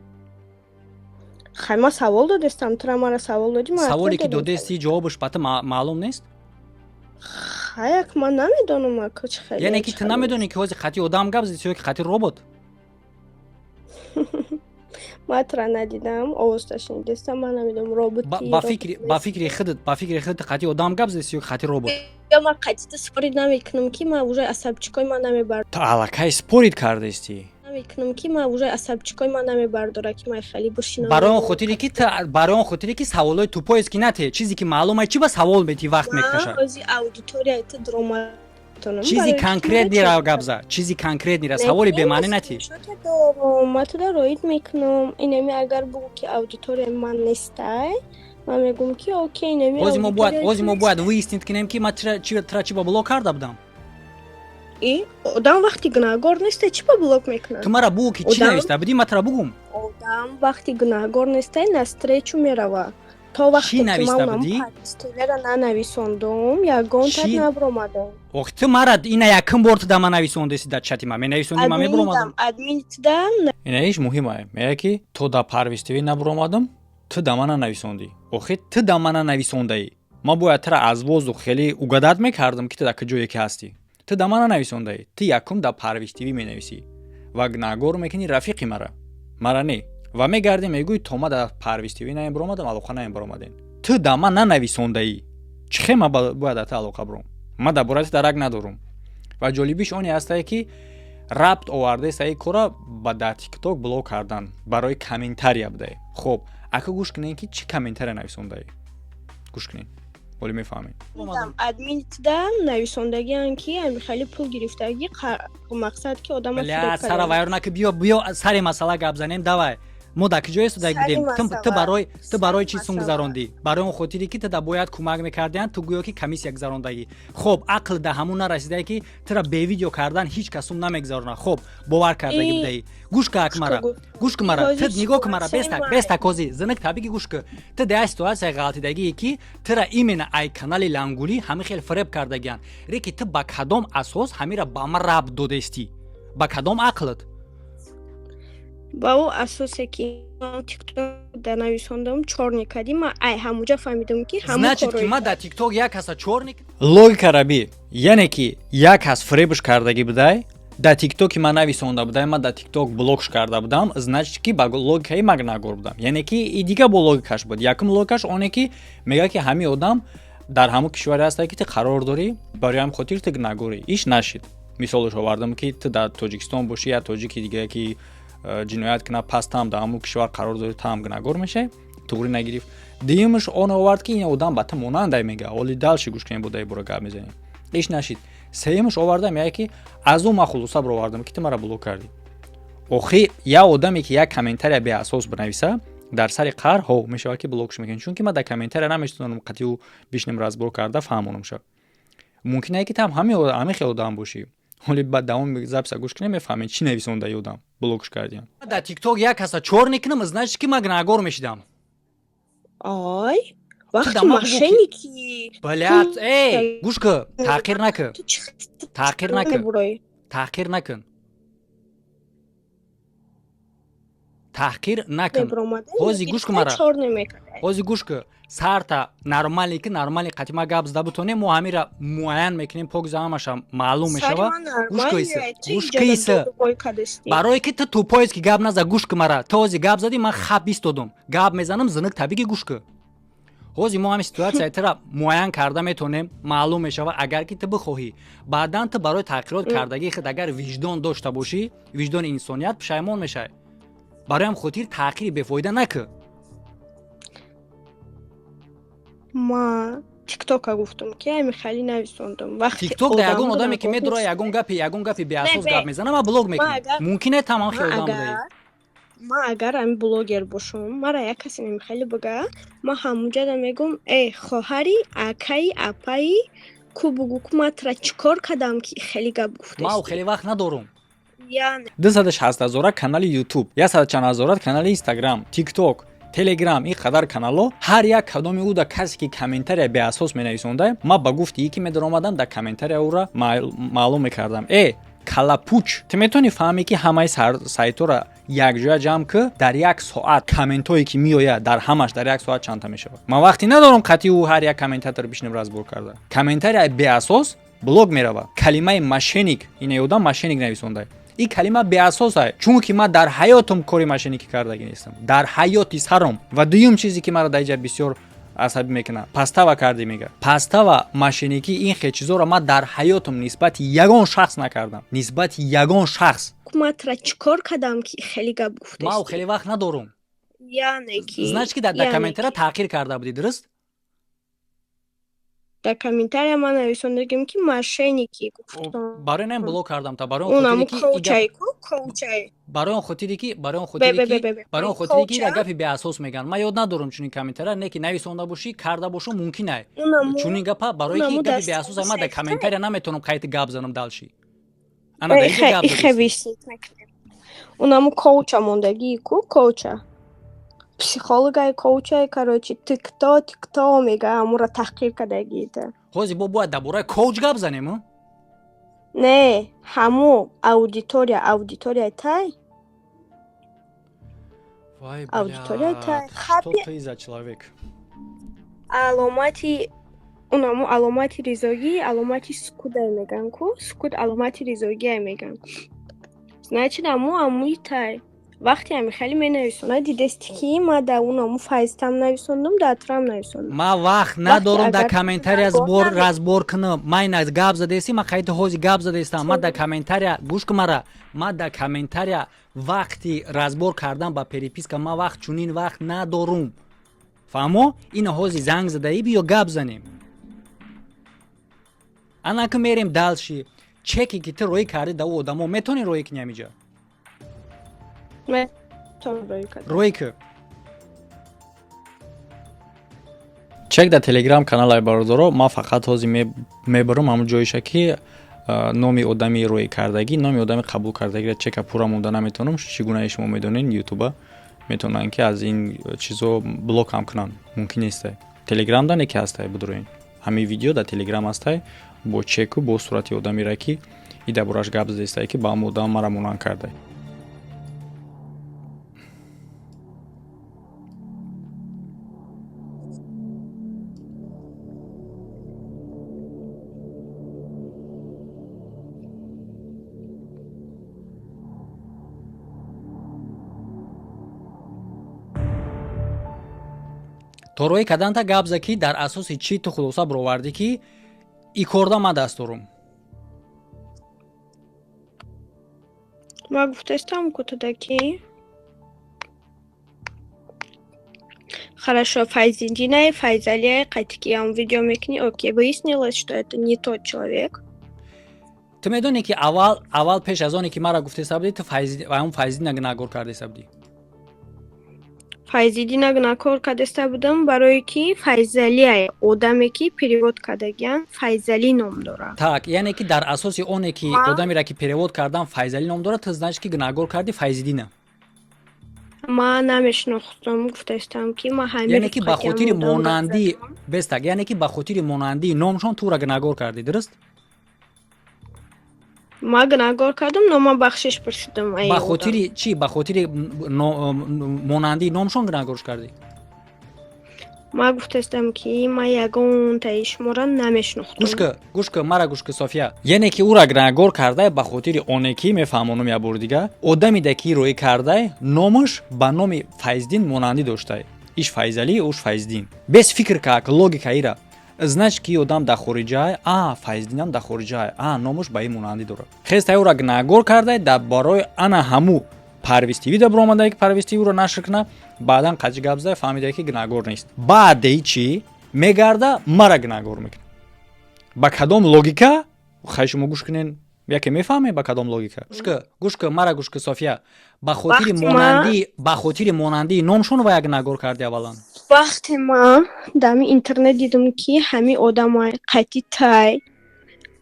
Хай, ман савол додестам тура, мара савол додӣ, ман Саволе ответ ки додем. додести, ҷавобаш ба ту маълум нест? Хаяк, ман намедонам, ака, чӣ хеле. Яъне ки ту намедонӣ, ки ҳозир қатъи одам гап задӣ ё ки қатъи робот? Ман тура надидам, овозта шунидестам, ман намедонам робот. Ба фикри худат қатъи одам гап задӣ ё ки қатъи робот? Ё ман қатъита спорить намекунам, ки ман уже асабчикои ман намебар. Ту аллакай спорить кардаистӣ. Намекунам, ки ман уже асабчикои ман намебардора, ки ман хеле бушинам. Барои он хотире ки саволои тупоест, ки нате чизе ки маълум ай, чӣ ба савол метӣ, вақт мекашад. Ман ози аудиторияи ту дуроматонам. Чизи конкретныйра гап за, чизи конкретныйра, саволи бемаънӣ натӣ. Дорум, ман туда роид мекунам. Инами агар бугӯ, ки аудиторияи ман нестай, ман мегӯм, ки окей, инами ҳозир аудиторияи мо ту. Бояд выяснить кунем, ки ман тира чӣ ба блок карда будам. И одам вақти гунаҳгор нестай, чӣ ба блок мекунад? Ту мара бугӯ, ки чӣ нависта будӣ, ман тура бугум. Одам вақти гунаҳгор нестай, навстречу мерава. То вақте ки ман Нависта унам будӣ? Парвизтелера нанависондум, ягон тар набуромадам. Ох, ту мара ина якум бор ту да ман нависондеси, дар чати ман менависонди, ман мебуромадам. Админитда. Ина иш муҳим ае. Мега, ки то да Парвиз ТВ набуромадам, ту да мана нависондӣ. Охи, ту да мана нависондаӣ, ман бояд тура аз воздух хеле угадать мекардам, ки ту дар куҷое ки ҳастӣ. Ту да мана нависондаӣ, ту якум да Парвиз ТВ менависӣ ва гунаҳгор мекунӣ рафиқи мара, мара не, ва мегардӣ, мегӯӣ, то ма дар Парвиз ТВ наебуромадам, алоқа наебуромадем. Ту да ман нанависондаӣ, чӣ хел ман бояд дар ту алоқа буром? Ман дар бораи ту дарак надорум. Ва ҷолибиш оне ҳастае, ки рабт овардаест аи кора ба дар тикток блок кардан барои комментария будае. Хоб, ака, гӯш кунем, ки чӣ комментария нависондаӣ. Гӯш кунем, ҳоле мефаҳмед. Админитда нависондагиам, ки ами хеле пул гирифтагӣ, мақсад ки одама Бля, сара вайрона ки, биё, биё, сари масъала гап занем, давай. Мо дар куҷо истода будем? Ту барои чӣ сум гузарондӣ? Барои он хотире, ки туда бояд кӯмак мекардиянд. Ту гӯё ки комиссия гузарондагӣ. Хоб, ақл да ҳамун нарасидае, ки тура бе видео кардан ҳеҷ кас сум намегузаронад. Хоб, бовар кардагӣ будаӣ. Гӯш ка, акмара, гӯш ку мара, ту нигоҳ ку мара, бестак, бестак, ҳози зинак табиги, гӯш ку. Ту дар як ситуация ғалтидагие, ки тура именно ай канали Лангулӣ ҳамин хел фиреб кардагиянд. Леки ту ба кадом асос ҳамира ба ман рабт додестӣ? Ба кадом ақлат? Ба ӯ асосе, ки Тикток да нависондам, чёрный кардӣ, ман ай ҳамуҷа фаҳмидам, ки Значит, ки ман дар Тикток як каса чёрный. Логика раби, яъне ки як кас фиребш кардагӣ будай, дар Тиктоки ман нависонда будай, ман дар Тикток блокш карда будам. Значит, ки ба логикаи ман гунаҳгор будам. Яъне ки и дига бо логикаш буд. Якум логикаш оне, ки мегӯяд, ки ҳамин одам дар ҳамон кишваре ҳастае, ки ту қарор дорӣ, барои ҳам хотир ту гунаҳгорӣ. Иш нашид. Мисолаш овардам, ки ту дар Тоҷикистон бошӣ, я тоҷики дига ки ҷиноят кунад, пас там дар ҳамон кишвар қарор дорӣ, таам гунаҳгор мешавӣ. Туғрӣ нагирифт. Дуюмаш он овард, ки ин одам ба ту монандай мега. Оли дальше гӯш кунем, бодаи бора гап мезанем. Иш нашид. Сеюмаш овардам, яке ки аз ӯ ман хулоса баровардам, ки ту мара блок кардӣ. Охи, як одаме, ки як комментария беасос бинависа, дар сари қаҳр ҳо мешавад, ки блокш мекунӣ, чунки ман дар комментария наметавонам қатъи ӯ бишнем, разбор карда фаҳмонам шав. Мумкин е, ки там ҳамин хел одам бошӣ. Ҳоли баъд давоми запись а гӯш кунем, мефаҳмем, чӣ нависонда одам, блокш кардиам. Дар Тикток як каса чёрный кунам, значит, ки ман гунаҳгор мешидам. Ай вақти мошенники. Блядь, эй, гӯш ку, таъқир накун, таъқир накун, таъқир накун, таҳқир накун. Ҳози гӯш ку мара, ҳози гӯш ку. Сарта нормале, ки нормали қатъи ма гап зада бутонем, мо ҳамира муайян мекунем, покза ҳамаша маълум мешава. Гӯш ку, гӯш киса, барое ки ту тупой ки гап наза. Гӯш ку мара, ту ҳози гап задӣ, ман хап истодум. Гап мезанам, зинак табиги. Гӯш ку, ҳозир мо ҳамин ситуация тира муайян карда метавонем, маълум мешава. Агар ки ту бихоҳӣ, баъдан ту барои таҳқирот кардагии худ, агар виҷдон дошта бошӣ, виҷдони инсоният, пушаймон мешавӣ. Барои ҳам хотир таъқири бефоида накӯ. Ма Тиктока гуфтам, ки ами хали нависондам. Вақти Тикток да ягон одаме, ки медура, ягон гапи беасос гап мезана, ма блок мекунам. Мумкин е тамом хел одам будаи. Ма агар ами блогер бошам, мара як касе намихали бига, ма ҳамуҷада мегум: э, хоҳари, акаи, апаи ку, бугу ку, ма тра чӣ кор кардам, ки хеле гап гуфтаст? Ма хеле вақт надорум. 260 ҳазора канали Ютуб, яксад чанд ҳазора канали Инстаграм, Тикток, Телеграм, ин қадар каналҳо, ҳар як кадоми ӯ да касе, ки комментария беасос менависонда, ма ба гуфти ки медаромадам, дар комментария ӯра маълум мекардам. Э, калапуч, ту метавонӣ фаҳмӣ, ки ҳамаи сайтҳоро якҷоя ҷамъ ки, дар як соат комментҳое, ки меояд, дар ҳамаш дар як соат чандта мешавад? Ман вақте надорам қатъи ӯ ҳар як комментатор бишинем, разбор карда. Комментария беасос блок меравад. Калимаи мошенник, ина одам мошенник нависонда, ин калима беасосай, чунки ман дар ҳаётам кори мошенникӣ кардагӣ нестам, дар ҳаёти саром. Ва дуюм чизе, ки маро дар инҷа бисёр асабӣ мекунад, подстава кардӣ мега. Подстава, мошенникӣ, ин хел чизоро ман дар ҳаётам нисбати ягон шахс накардам, нисбати ягон шахс. Ма тра чӣ кор кардам, ки хеле гап гуфтаст? Ман хеле вақт надорум. Яъне ки Значит, ки дар комментария таъқир карда будӣ, дуруст? Дар комментария ман нависондагим, ки мошенники гуфтам. Барои наин блок кардам та, барои коучай. Барои он хотире ки барои он хотире ки ира гапи беасос мегӯянд. Ман ёд надорам чунин комментария, не ки нависонда бошӣ, карда бошам, мумкин ай чунин гапа. Барое ки гапи беасос, ман дар комментария наметавонам қайти гап занам дальше. Ана дар инҷа гап. Унаму коуча мондагии ку, коуча, психологай, коучай, короче, ты кто, ты кто мега, амура таҳқир кардагита. Ҳозир бо бояд дар бораи коуч гап занем? Не, ҳаму аудитория, аудиторияи тай. Вай. Аудиторияи тай. Что ты за человек? Аломати унаму аломати ризогӣ, аломати сукутай меган ку, сукут аломати ризогиай меган. Значит, аму амуи тай вақте ами хеле менависонад, дидести, ки ма да унаму файзтам нависондум, да трам нависондум. Ма вақт надорум дар комментария сбор разбор кунам. Ма ина гап задаести, ма қайти ҳози гап задаестам. Ма дар комментария, гӯш кун мара, ма дар комментария вақти разбор кардан ба переписка ма вақт, чунин вақт надорум, фаҳмо? Ина ҳози занг задаӣ, биё гап занем. Анаку мерем дальше. Чеке, ки ту роӣ кардӣ, да ӯ одамо метавонӣ роӣ кунӣ ҳамиҷа? Худтон рӯй кардед. Рӯй ки. Чек дар телеграм каналай, бародаро. Ман фақат ҳозир мебарам ҳамун ҷоиша, ки номи одами рӯй кардагӣ, номи одами қабул кардагиро. Чека пурра монда наметавонам. Чӣ гунаи шумо медонед, ютуба метавонанд, ки аз ин чизо блок ҳам кунанд, мумкин нестай. Телеграм да не ки ҳастай, будроин, ҳамин видео дар телеграм ҳастай бо чеку, бо сурати одамеро, ки и дар бораш гап задестай, ки ба ҳамон одам мара монанд кардай. То рӯи каданта гап за, ки дар асоси чӣ ту хулоса баровардӣ, ки и корда ман даст дорум? Ман гуфтаистам кутуда, ки хорошо, Файзидинай, Файзалияй, қайтикиам видео мекунӣ, окей, выяснилось, что это не тот человек. Ту медонӣ, ки аввал пеш аз оне ки маро гуфтеса будӣ, ту ҳамун Файзидина гунаҳгор кардеса будӣ. Файзидина гунаҳкор кардаста будам, барое ки Файзалияй, одаме ки перевод кардагиан, Файзалӣ ном дорад. Так, яъне ки дар асоси оне ки одамеро ки перевод кардан Файзалӣ ном дорад, ту, значит, ки гунаҳгор кардӣ Файзидина. Ман намешинохтам, гуфтаистам, ки ман ҳамин. Яъне ки ба хотири монандӣ бестак, яъне ки ба хотири монандии номшон тура гунаҳгор кардӣ, дуруст? Ман гунаҳгор кардам, но ман бахшиш пурсидам. Ба хотири чӣ? Ба хотири монандии номшон гунаҳгорш кардӣ? Ман гуфтаистам, ки ман ягонтаи шуморо намешинохтам. Гӯш ка, гӯш ка, мара гӯш ка, София. Яъне ки ӯра гунаҳгор кардай ба хотири оне ки мефаҳмонам, як бори дига, одами да ки рӯӣ кардай, номаш ба номи Файздин монандӣ доштай, иш Файзалӣ, уш Файздин. Без фикр как логика ира, значит, ки одам дар хориҷае, а Файздинам дар хориҷае, а номаш ба ин монандӣ дорад. Хестай ӯра гунаҳгор кардай, дар барои ана ҳаму Парвиз ТВ да биромадае, ки Парвиз ТВ ӯро нашр куна. Баъдан қаҷи гап зада фаҳмидае, ки гунаҳгор нест. Баъдеи чӣ мегарда мара гунаҳгор мекунад? Ба кадом логика? Хай, шумо гӯш кунен, яке мефаҳме ба кадом логика. Гӯш ка, гӯш ка, мара гӯш ка, София. Ба хотири монандӣ, ба хотири монандии номшон ва як гунаҳгор карди аввалан. Вақте ман дар интернет дидам, ки ҳамин одамай қайти тай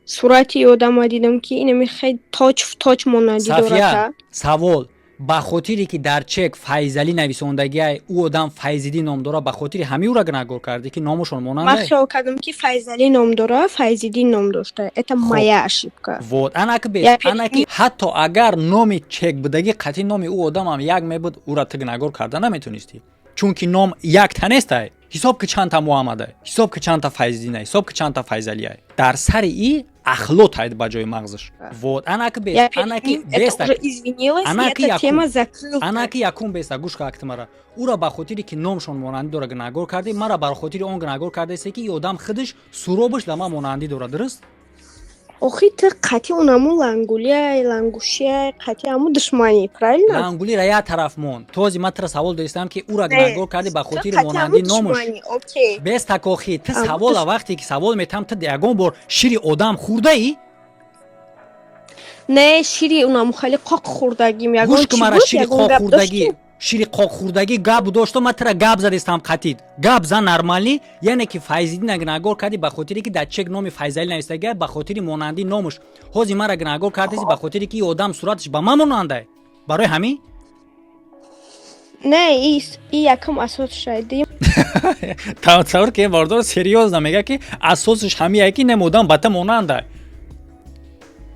сурати одама дидам, ки инами хеле точ в точ монандӣ дорад. Савол: ба хотире ки дар чек Файзалӣ нависондагиай, ӯ одам Файзидӣ ном дорад, ба хотири ҳамин ӯра гунаҳгор кардӣ, ки номашон монанда? Ман хиёл кардам, ки Файзалӣ ном дорад, Файзидӣ ном дошта. Это моя ошибка. Вот анаки бес, анаки ҳатто агар номи чек будагӣ қатъи номи ӯ одамам як мебуд, ӯра ту гунаҳгор карда наметонистӣ, чунки ном якта нестай. Ҳисоб ки чандта Муҳаммадай, ҳисоб ки чандта Файзидинай, ҳисоб ки чандта Файзалияй. Дар сари и ахлот ҳайд ба ҷои мағзаш. Вот анаки бес, анаки беста, анаки якум беста. Гӯш ка актимара. Ӯра ба хотире ки номшон монандӣ дора гунаҳгор кардӣ, мара ба хотири он гунаҳгор кардаисе, ки и одам худаш суробаш да ман монандӣ дорад, дуруст? Охи, ту қатъи унаму лангулияй, лангушияй, қатъи ҳаму душманӣ, правильно? Лангулира як тараф мон. Този ман тура савол дористам, ки ӯра гунаҳгор кардӣ ба хотири монандӣ номуш. Без такохӣ ту савола, вақте ки савол метам, ту ягон бор шири одам хӯрдаӣ? Не, шири унаму хеле қоқ хӯрдагим. Ягон Гӯш ки мара, шири қоқ хӯрдагӣ, шири қоқ хӯрдагӣ гап дошто, ман тура гап задистам, қатид гап за нормалӣ. Яъне ки Файзидина гунаҳгор кардӣ ба хотире ки дар чек номи Файзалӣ навистагия, ба хотири монандии номуш. Ҳозир мара гунаҳгор кардеси ба хотире ки и одам сураташ ба ман монандай, барои ҳамин. Не, и якум асосша. Тасаввур ки, бардор, серьёзно мега, ки асосиш ҳамие, ки нем одам ба та монандай.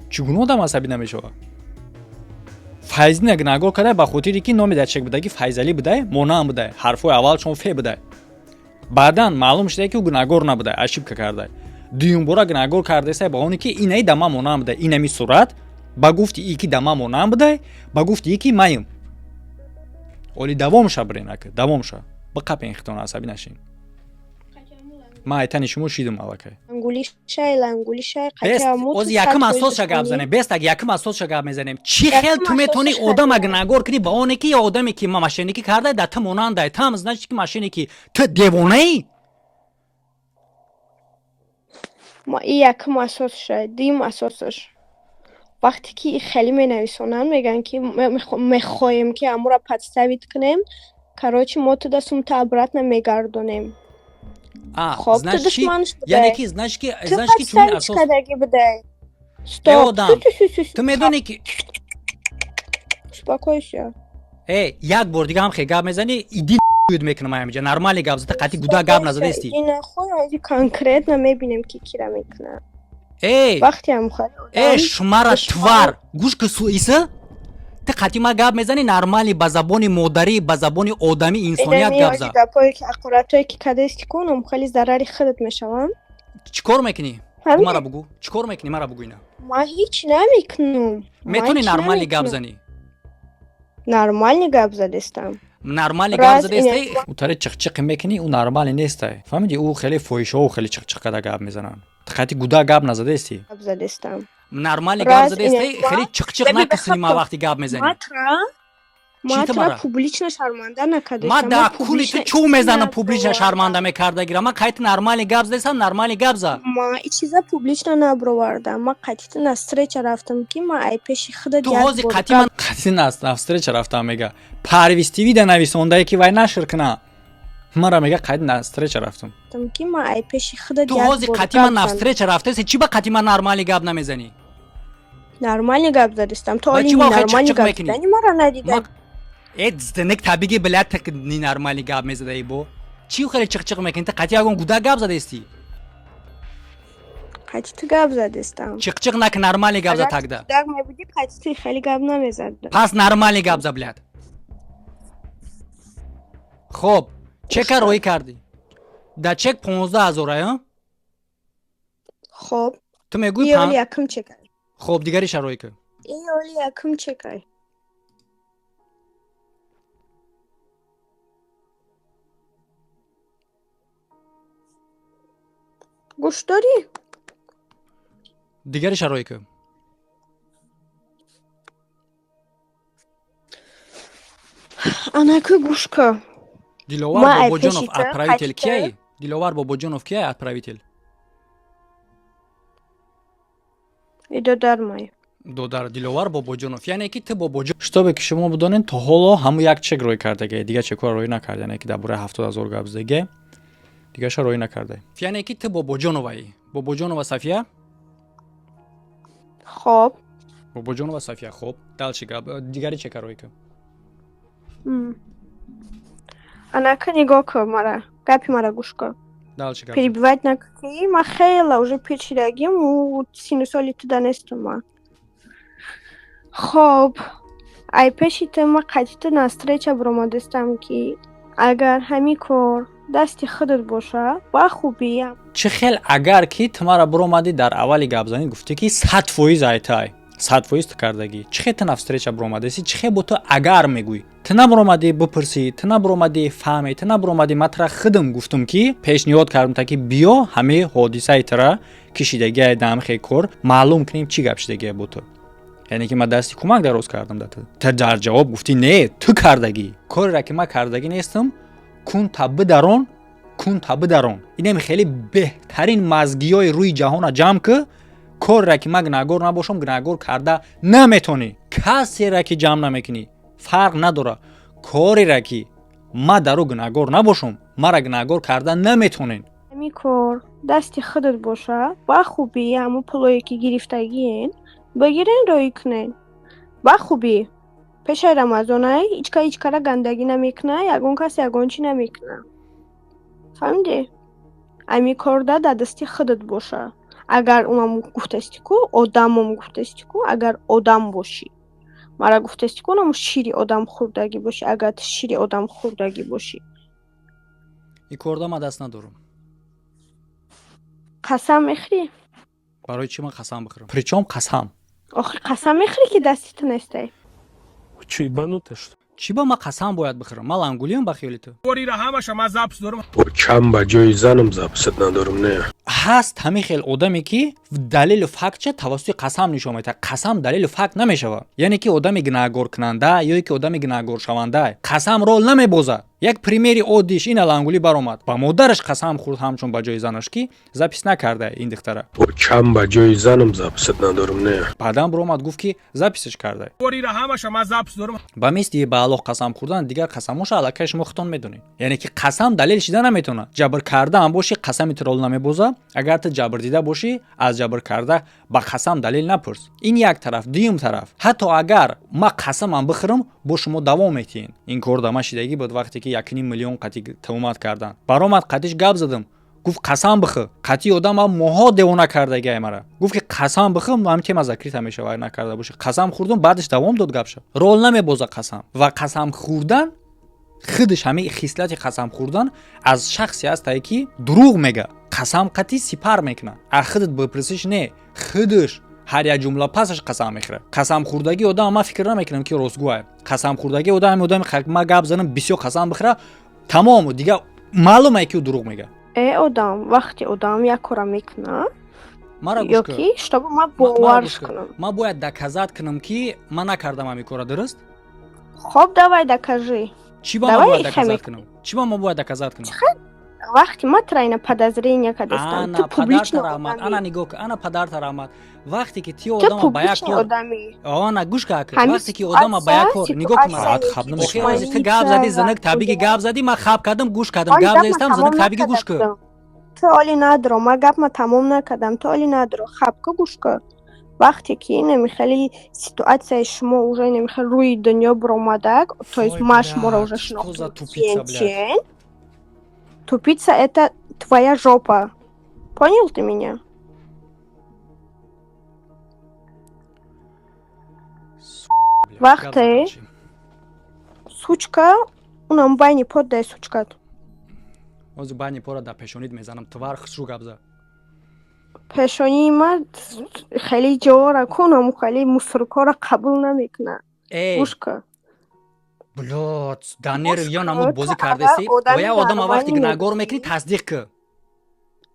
Чӣ гуна одам асабӣ намешавад? Файзина гунаҳгор кардай ба хотире ки номи дар чек будагӣ Файзалӣ будай, монанд будай, ҳарфҳои аввалшон фе будай. Баъдан маълум шуда, ки ӯ гунаҳгор набудай, ошибка кардай. Дуюмбора гунаҳгор кардесай ба оне ки инаи да ман монанд будай, инами сурат, ба гуфти и ки да ман монанд будай, ба гуфти и ки маем. Оли давом ша, бирен, ака, давом ша, биқапен, хитона, асабӣ нашин. Ман айтани шумо шидам аллакай. Оз якум асосша гап занем, бестак, якум асосша гап мезанем. Чӣ хел ту метавонӣ одама гунаҳгор кунӣ ба оне ки ё одаме ки мошенникӣ кардай, да ту монандай? Там, значит, ки мошенники, ту девонаӣ. И якум асосша, дуюм асосаш. Вақте ки хеле менависонанд, мегӯянд, ки мехоҳем, ки амура подставить кунем. Короче, мо туда сумта обратно мегардонем. Хоб, ту душман. Яъне ки, значит ки, значит ки чунин асос кадаги будай. Стоп, одам, ту медонӣ ки Успокойся. Э, як бор дига ҳам хе гап мезанӣ, иди мекунам ҳамиҷа. Нормально гап зада, қатъи гуда гап назадаисти. Ина конкретно мебинем, ки кира мекунад. Э. Вақте ҳам. Э, шумара твар, гӯш ки, иса, ту қатъи ма гап мезанӣ нормально, ба забони модарӣ, ба забони одамӣ, инсоният гап за. Гапое ки, ақоратое ки кадаисти, кунам хеле зарари худат мешавам. Чӣ кор мекунӣ, мара бугӯ? Чӣ кор мекунӣ, мара бугӯ ина. Ман ҳеҷ намекунам. Метавонӣ нормально гап занӣ? Нормально гап задестам. Нормально гап задестай, ӯ тари чиқчиқи мекунӣ, ӯ нормально нестай, фаҳмидӣ? Ӯ хеле фоҳишао, хеле чиқчиқ када гап мезананд. Ту қатъи гуда гап назадаисти. Гап задестам. Нормально гап задаистай, хеле чиқчиқ накунӣ ма вақти гап мезанӣ. Ма публично шарманда накардам. Ма да кули ту чӯ мезанам, публично шарманда мекардагира. Ма қайти нормально гап задестам, нормально гап за. Ма и чиза публично набровардам. Ма қатъи на встреча рафтам, ки ма ай пеши худат. Ту ҳозир қатъи ман қатъи на встреча рафтам, мега. Парвиз ТВ да нависондае, ки вай нашр куна. Мара мега, қайти на встреча рафтам. Ки ма ай пеши худат. Ту ҳозир қатъи ман на встреча рафтаси, чӣ ба қатъи ман нормально гап намезанӣ? Нормально гап задистам. То оли нормально гап задани мара надида. Э, зинек табиги, блядь, так ненормальный гап мезадаи, бо чӣ хеле чиқчиқ мекунӣ? Ту қатъи ягон гуда гап задаисти? Қатъи ту гап задистам. Чиқчиқ наки, нормально гап за тогда. Гудак мебудӣ, қатъи ту хеле гап намезад. Пас нормально гап за, блядь. Хоб, чека роӣ кардӣ, да чек 15 000 ая. Хоб. Ту мегӯӣ. Якум чекай. Хоб, дигариша роӣ кун. Оли якум чекай. Гӯш дорӣ? Дигариша роӣ кун. Анаку, гӯш кун. Диловар Бобоҷонов отправитель кияй? Диловар Бобоҷонов кияй отправитель? И додармай. Додар Диловар Бобоҷонов, яъне ки ту Бобоҷон. Шутобе ки шумо бидонед, то ҳоло ҳамун як чек рӯй кардагай, дигар чекҳоро рӯй накард. Яъне ки дар бораи 70 000 гап задагай, дигарша рӯй накарда. Яъне ки ту Бобоҷоноваи, Бобоҷонова Сафия. Хоб. Бобоҷонова Сафия. Хоб, дальше гап, дигари чека рӯй кун. Анака, нигоҳ кун мара, гапи мара гӯш кун. Дальше гап. Перебивать накунӣ. Ма хела уже пир шидагим, сину соли туда нестум ма. Хоб, ай пеши ту ма қатъи ту на встреча биромадистам, ки агар ҳамин кор дасти худат боша, ба хубӣ. Чӣ хел агар ки ту мара биромадӣ, дар аввали гапзанӣ гуфтӣ, ки 100% айтай, 100% ту кардагӣ. Чӣ хел ту на встреча биромадаси? Чӣ хел бо ту агар мегӯӣ? Ту набиромадӣ бипурсӣ, ту набиромадӣ фаҳмӣ, ту набиромадӣ. Ман тура худам гуфтум, ки пешниҳод кардам, та ки биё, ҳамаи ҳодисаи тура кишидагиай даҳам хел кор маълум кунем, чӣ гап шидагиай бо ту. Яъне ки ман дасти кӯмак дароз кардам да ту. Ту дар ҷавоб гуфтӣ: не, ту кардагӣ корера, ки ман кардагӣ нестам. Кун та бидарон, кун та бидарон. Инем хеле беҳтарин мазгиёи рӯи ҷаҳона ҷамъ ки, корера ки ман гунаҳгор набошам, гунаҳгор карда наметонӣ. Касера ки ҷамъ намекунӣ, фарқ надора. Корера ки ман дар ӯ гунаҳгор набошам, мара гунаҳгор карда наметонен. Ҳамин кор дасти худат боша, ба хубӣ ҳамун пулое ки гирифтагиен, бигирен, роӣ кунен ба хубӣ. Пешаи Рамазонай ҳичка ҳичкара гандагӣ намекуна, ягон кас ягон чӣ намекуна, фаҳмидӣ? Ҳамин корда дар дасти худат боша, агар унам гуфтасти ку, одамом гуфтасти ку, агар одам бошӣ, мара гуфтасти ку, унам шири одам хӯрдагӣ бошӣ, агар ту шири одам хӯрдагӣ бошӣ. Ин корда ман даст надорам. Қасам мехӯрӣ? Барои чӣ ман қасам бихӯрам? Причём қасам? Охир қасам мехӯрӣ, ки дасти ту нестай. Чё, ебанутая, что ли? Чӣ ба ман қасам бояд бихӯрам? Ман лангулиам ба хиёли ту? Чанд ба ҷои занам записат надорам, не. Ҳаст ҳамин хел одаме, ки далелу фактча тавассути қасам нишон медиҳад. Қасам далелу факт намешавад. Яъне ки одами гунаҳгоркунанда ё ки одами гунаҳгоршаванда қасам рол намебозад. Як примери оддиш ин алангулӣ баромад, ба модараш қасам хӯрд, ҳамчун ба ҷои занаш, ки запись накарда ин духтара. Чам ба ҷои занам записат надорам, не. Баъдан баромад, гуфт, ки записаш карда. Ба мисли ба Аллоҳ қасам хӯрдан, дигар қасамоша аллакай шумо худтон медонед. Яъне ки қасам далел шида наметавонад. Ҷабр кардаам бошӣ, қасами ту рол намебозад. Агар ту ҷабр дида бошӣ, аз ҷабр карда ба қасам далел напурс. Ин як тараф. Дуюм тараф, ҳатто агар ма қасамам бихӯрам, бо шумо давом метиҳен. Ин кор да ма шидагӣ буд, вақте ки 1,5 миллион қатӣ туҳмат кардан. Баромад, қатиш гап задам, гуфт: «Қасам бихӯ». Қатъи одам моҳо девона кардагиай мара. Гуфт, ки қасам бихӯ, ҳам тема закрыта мешава, накарда бошӣ. Қасам хӯрдум, баъдаш давом дод гапша. Рол намебоза қасам. Ва қасам хӯрдан худаш, ҳамин хислати қасам хӯрдан аз шахсе ҳастае, ки дурӯғ мега, қасам қатъи сипар мекунад. А худат бипурсиш, не, худаш ҳар як ҷумла пасаш қасам мехӯрад. Қасамхӯрдагии одам, ман фикр намекунам, ки ростгӯ. Қасамхӯрдагии одам, ҳамин одами ма гап занам, бисёр қасам бихӯра, тамом, дига маълум е, ки ӯ дурӯғ мега. Э, одам вақте одам як кора мекунад Мара ё гӯш кун. ки чтобы ман Мара боварш гӯш кун. кунам. Ман бояд доказать кунам, ки ман накардам ҳамин кора, дуруст? Хоб, давай, докажи. Чӣ ба ман Давай бояд ихе доказать мекунем. кунам? Чӣ ба ман бояд доказать кунам? Вақте ма тра ина подозрение кардастам, Ана ту публичный падарта раҳмат, ана одамӣ. нигоҳ кун, ана падарта раҳмат. Вақте ки ти Ту одама ба як публичный кор одамӣ. Ана гӯш ка, Ҳамин вақте ки одама ба як кор, нигоҳ кун мара. ситуация Хаб ки намешавад. Охир, ту гап задӣ, зинак табиги гап задӣ, ман хаб кардам, гӯш кардам. Оли Гап гапма задистам, тамом зинак табиги гӯш кун. накарда будам. Ту оли надро, ман гапма тамом накардам, ту оли надро. Хаб ка, гӯш кун. Вақте ки инами хеле ситуатсияи шумо уже инами хеле рӯи дунё баромадак, то есть Ой, ма шуморо блядь, уже что за шинохтам. тупица, блядь. Чен. Тупица — это твоя жопа. Понял ты меня? Блядь, Вақте гап задам чӣ? Сучка, унам байни поддай сучкат. Ҳозир байни пора дар пешонид мезанам, тувар хушрӯ гап зад. Пешонии ма хеле ҷора кунам, хеле мусоркора қабул намекунад. Эй, Гӯш кун. блядь, дар нерв ё Гӯш намуд кун, бозӣ ту кардеси. агар одами Ва як одама вақте нормалӣ гунаҳгор мебудӣ, мекунӣ, тасдиқ кун.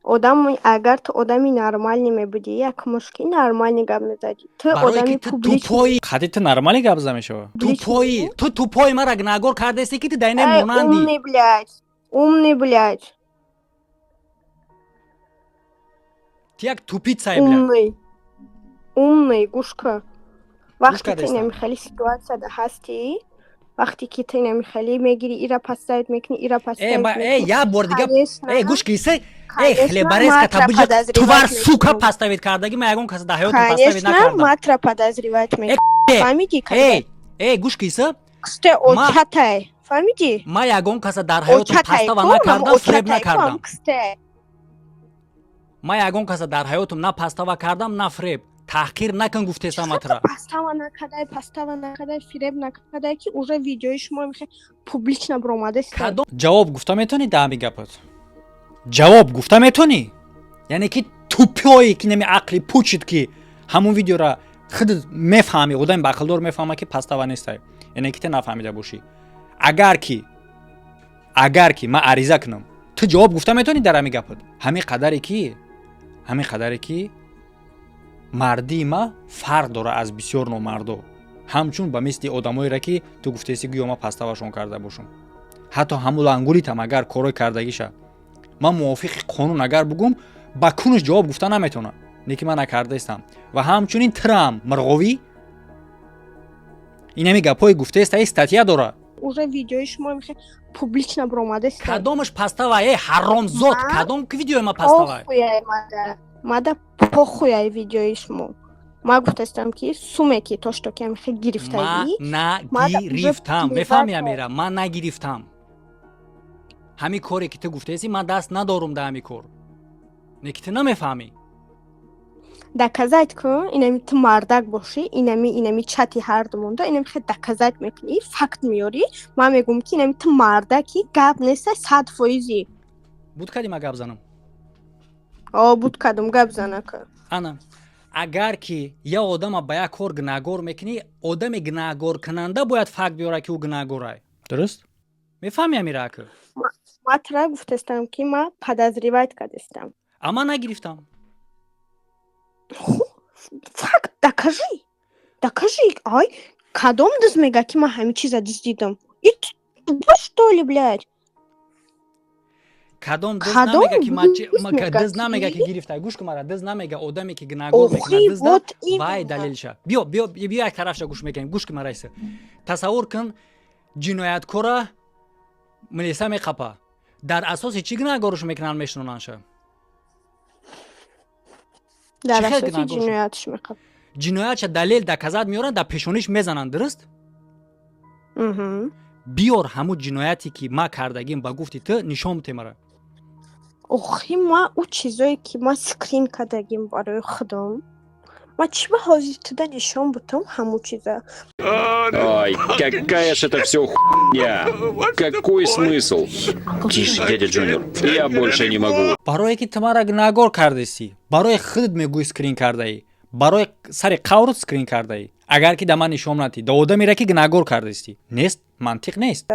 Одам, агар ту одами нормалӣ мебудӣ, як мушки нормалӣ гап мезадӣ. Ту Барое одами ки ту публичный. тупои, қади ту нормалӣ гап зада мешава. Публичный. Тупои, ту тупои, мара гунаҳгор кардеси, ки ту дар ине Эй, монандӣ. умный, блядь. Умный, блядь. Ту як тупицае, блядь. Умный. Умный, гӯш кун. Вақте ту кардестам. инами хеле ситуатсияда ҳастӣ, вақте ки ту инами хеле мегирӣ, ира поставить мекунӣ, ира Э, поставить ба, э, мекунӣ. як бор дига. Конечно, Э, гӯш ки, се, э, конечно, хлеборезка ма тра табиҷа, подозревать тувар, сука, мекунам. поставить кардаги, ман ягон каса дар ҳаётам поставить Конечно, накардам. ма тра подозревать мекунам. Э, Фаҳмидӣ? эй, эй, гӯш ки, се, Кусте ма очатай. Фаҳмидӣ? Ма ягон каса дар ҳаётам Очатай пастава ку, накардам, фиреб очатай ку, накардам. кусте. Ма ягон каса дар ҳаётам на пастава кардам, на фиреб. Таҳқир накун, гуфтесам атра. Пастава накардай, пастава накардай, фиреб накардай, ки уже видеои шумо мехе публично баромадаст. Кадом ҷавоб гуфта метавонӣ дар ҳамин гапат? Ҷавоб гуфта метавонӣ? Яъне ки тупёе, ки нами ақли пучид, ки ҳамун видеора худат мефаҳмӣ, одами баақлдор мефаҳма, ки пастава нестай. Яъне ки ту нафаҳмида бошӣ. Агар ки ман ариза кунам, ту ҷавоб гуфта метавонӣ дар ҳамин гапат? Ҳамин қадаре ки мардии ма фарқ дора аз бисёр номардо, ҳамчун ба мисли одамоеро, ки ту гуфтеси, гӯё ман паставашон карда бошам. Ҳатто ҳамун лангуритам агар корҳои кардагиша ман мувофиқи қонун агар бугум, ба кунаш ҷавоб гуфта наметавонам, не ки ман накардаистам. Ва ҳамчунин тирам мирғовӣ, инами гапҳои гуфтаеста, статья дора. Уже видеои шумо мехе публично баромадаст. Кадомаш пастава, э, ҳаромзод? Кадом видеои ма пастава? Похуяй мада. Мада похуяй видеои шумо. Ма гуфтастам, ки суме ки то что ки мехе Ма гирифтагӣ. нагирифтам, мефаҳми, Амира? Ман нагирифтам. Ҳамин коре ки ту гуфтаеси, ман даст надорум дар ҳамин кор, не ки ту намефаҳмӣ. Доказать кун, инами ту мардак бошӣ, инами чати ҳарду монда, инами хе доказать мекунӣ, факт меёрӣ. Ман мегӯм, ки инами ту мардаки, гап неста, 100%. Буд кади ма гап занам? О, буд кадом, гап занака. Ана, агар ки як одама ба як кор гунаҳгор мекунӣ, одами гунаҳгоркунанда бояд факт биёрад, ки ӯ гунаҳгорай, дуруст мефаҳми, Амира ака? Ма тра гуфтастам, ки ма подозревать кардастам. А ман нагирифтам. Факт докажи, докажи. Ай, кадом дузд мега, ки ман ҳамин чиза дуздидам? И что ли, блядь? Кадом дузд Кадом намега, ки ман дузд мега, дузд намега, ки ки гирифта. Гӯш кун мара, дузд намега. Одаме, ки гунаҳгор мекунад Охи, дузда, вот вай именно. далелша. Биё, биё, биё, як тарафша гӯш мекунем. Гӯш кун мара, иса тасаввур кун, ҷинояткора милиса меқапа. Дар асоси чӣ гунаҳгоруш мекунанд, мешинонандша? Дар Чӣ хел асоси гунаҳгор шуд? ҷиноятш меқап. Ҷиноятша далел, доказать меоранд, дар пешониш мезананд, дуруст? Мгм. Биёр ҳамун ҷинояте, ки ма кардагим, ба гуфти ту, нишон бите мара. Охи, ма ӯ чизое, ки ма скрин кардагим барои худам, ма чӣ ба ҳозир туда нишон бутам ҳамун чиза? Ой, какая ж это все хуйня! Какой смысл? Тише, дядя Джуниор, я больше не могу. Барое ки ту мара гунаҳгор кардесӣ, барои худат мегӯӣ, скрин кардаӣ, барои сари қаврут скрин кардаӣ. Агар ки да ман нишон натӣ, да одамере, ки гунаҳгор кардестӣ, нест, мантиқ нест.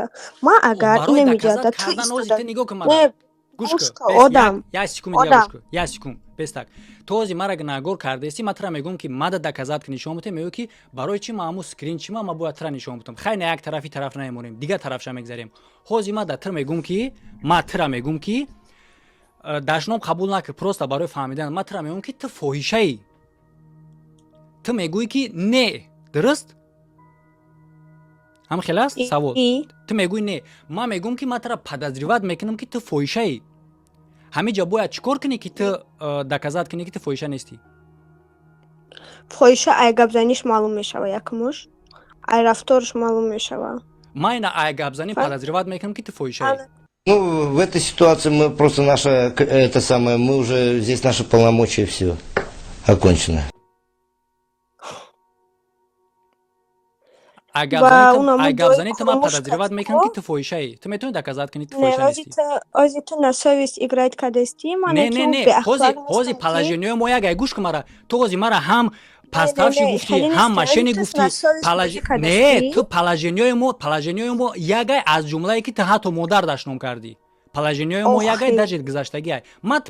Ма агар Барои инамиҷода доказать ту кардан ози истода ту нигоҳ кун мара. Не, гӯш гӯш кун. кун, Бес, одам. як секунд дига. Одам. Гӯш кун, як секунд, бес. Так, ту ози мара гунаҳгор кардестӣ, ман тура мегӯям, ки мада доказать ки, нишон бите. Мегӯ, ки барои чӣ ма ҳамун скрин чӣ ма бояд тура нишон битам? Хай, на як тарафи тараф намемонем, дигар тарафша мегзарем. Ҳози ма да тир мегӯм, ки ма тура мегӯм, ки дашном қабул накар, просто барои фаҳмидан. Ма тура мегӯм, ки ту фоҳишаӣ. Ту мегӯӣ, ки не, дуруст? Ҳам хел аст савол. И Ту мегӯӣ не, ман мегӯм, ки ман тура подозревать мекунам, ки ту фоҳишаӣ. Ҳамин ҷо бояд чӣ кор кунӣ, ки ту доказать кунӣ, ки ту фоҳиша нестӣ? Фоҳиша ай гапзаниш маълум мешава, якмуш ай рафтораш маълум мешава. Ман ина ай гапзанӣ подозревать мекунам, ки ту фоҳишаӣ. Ана. Ну, в этой ситуации мы просто наша, это самое, мы уже здесь, наши полномочия все окончено. Ай Ва гапзанӣ, унаму ай ҷои гапзанӣ ту ман хомӯш подозревать кардӣ. мекунам, ки ту фоҳишаӣ. Ту метавонӣ доказать кунӣ, ту Не, фоҳиша ози нестӣ? ту, ози ту на совесть играть кардестӣ. Не, Мане не, ки не, беахлоқ ҳози, ҳози нестам, ки положениҳои мо як. Ай, гӯш кун мара, ту ҳози мара ҳам Не, не, подставщик не, гуфтӣ, хеле ҳам нестӣ. Ози мошенник ту гуфтӣ. на совесть бозӣ Не, кардестӣ. ту положениҳои мо ягай, аз ҷумлае, ки ту ҳатто модар дашном кардӣ. Положениҳои мо ягай, Охи. даже гузаштагиай. Ма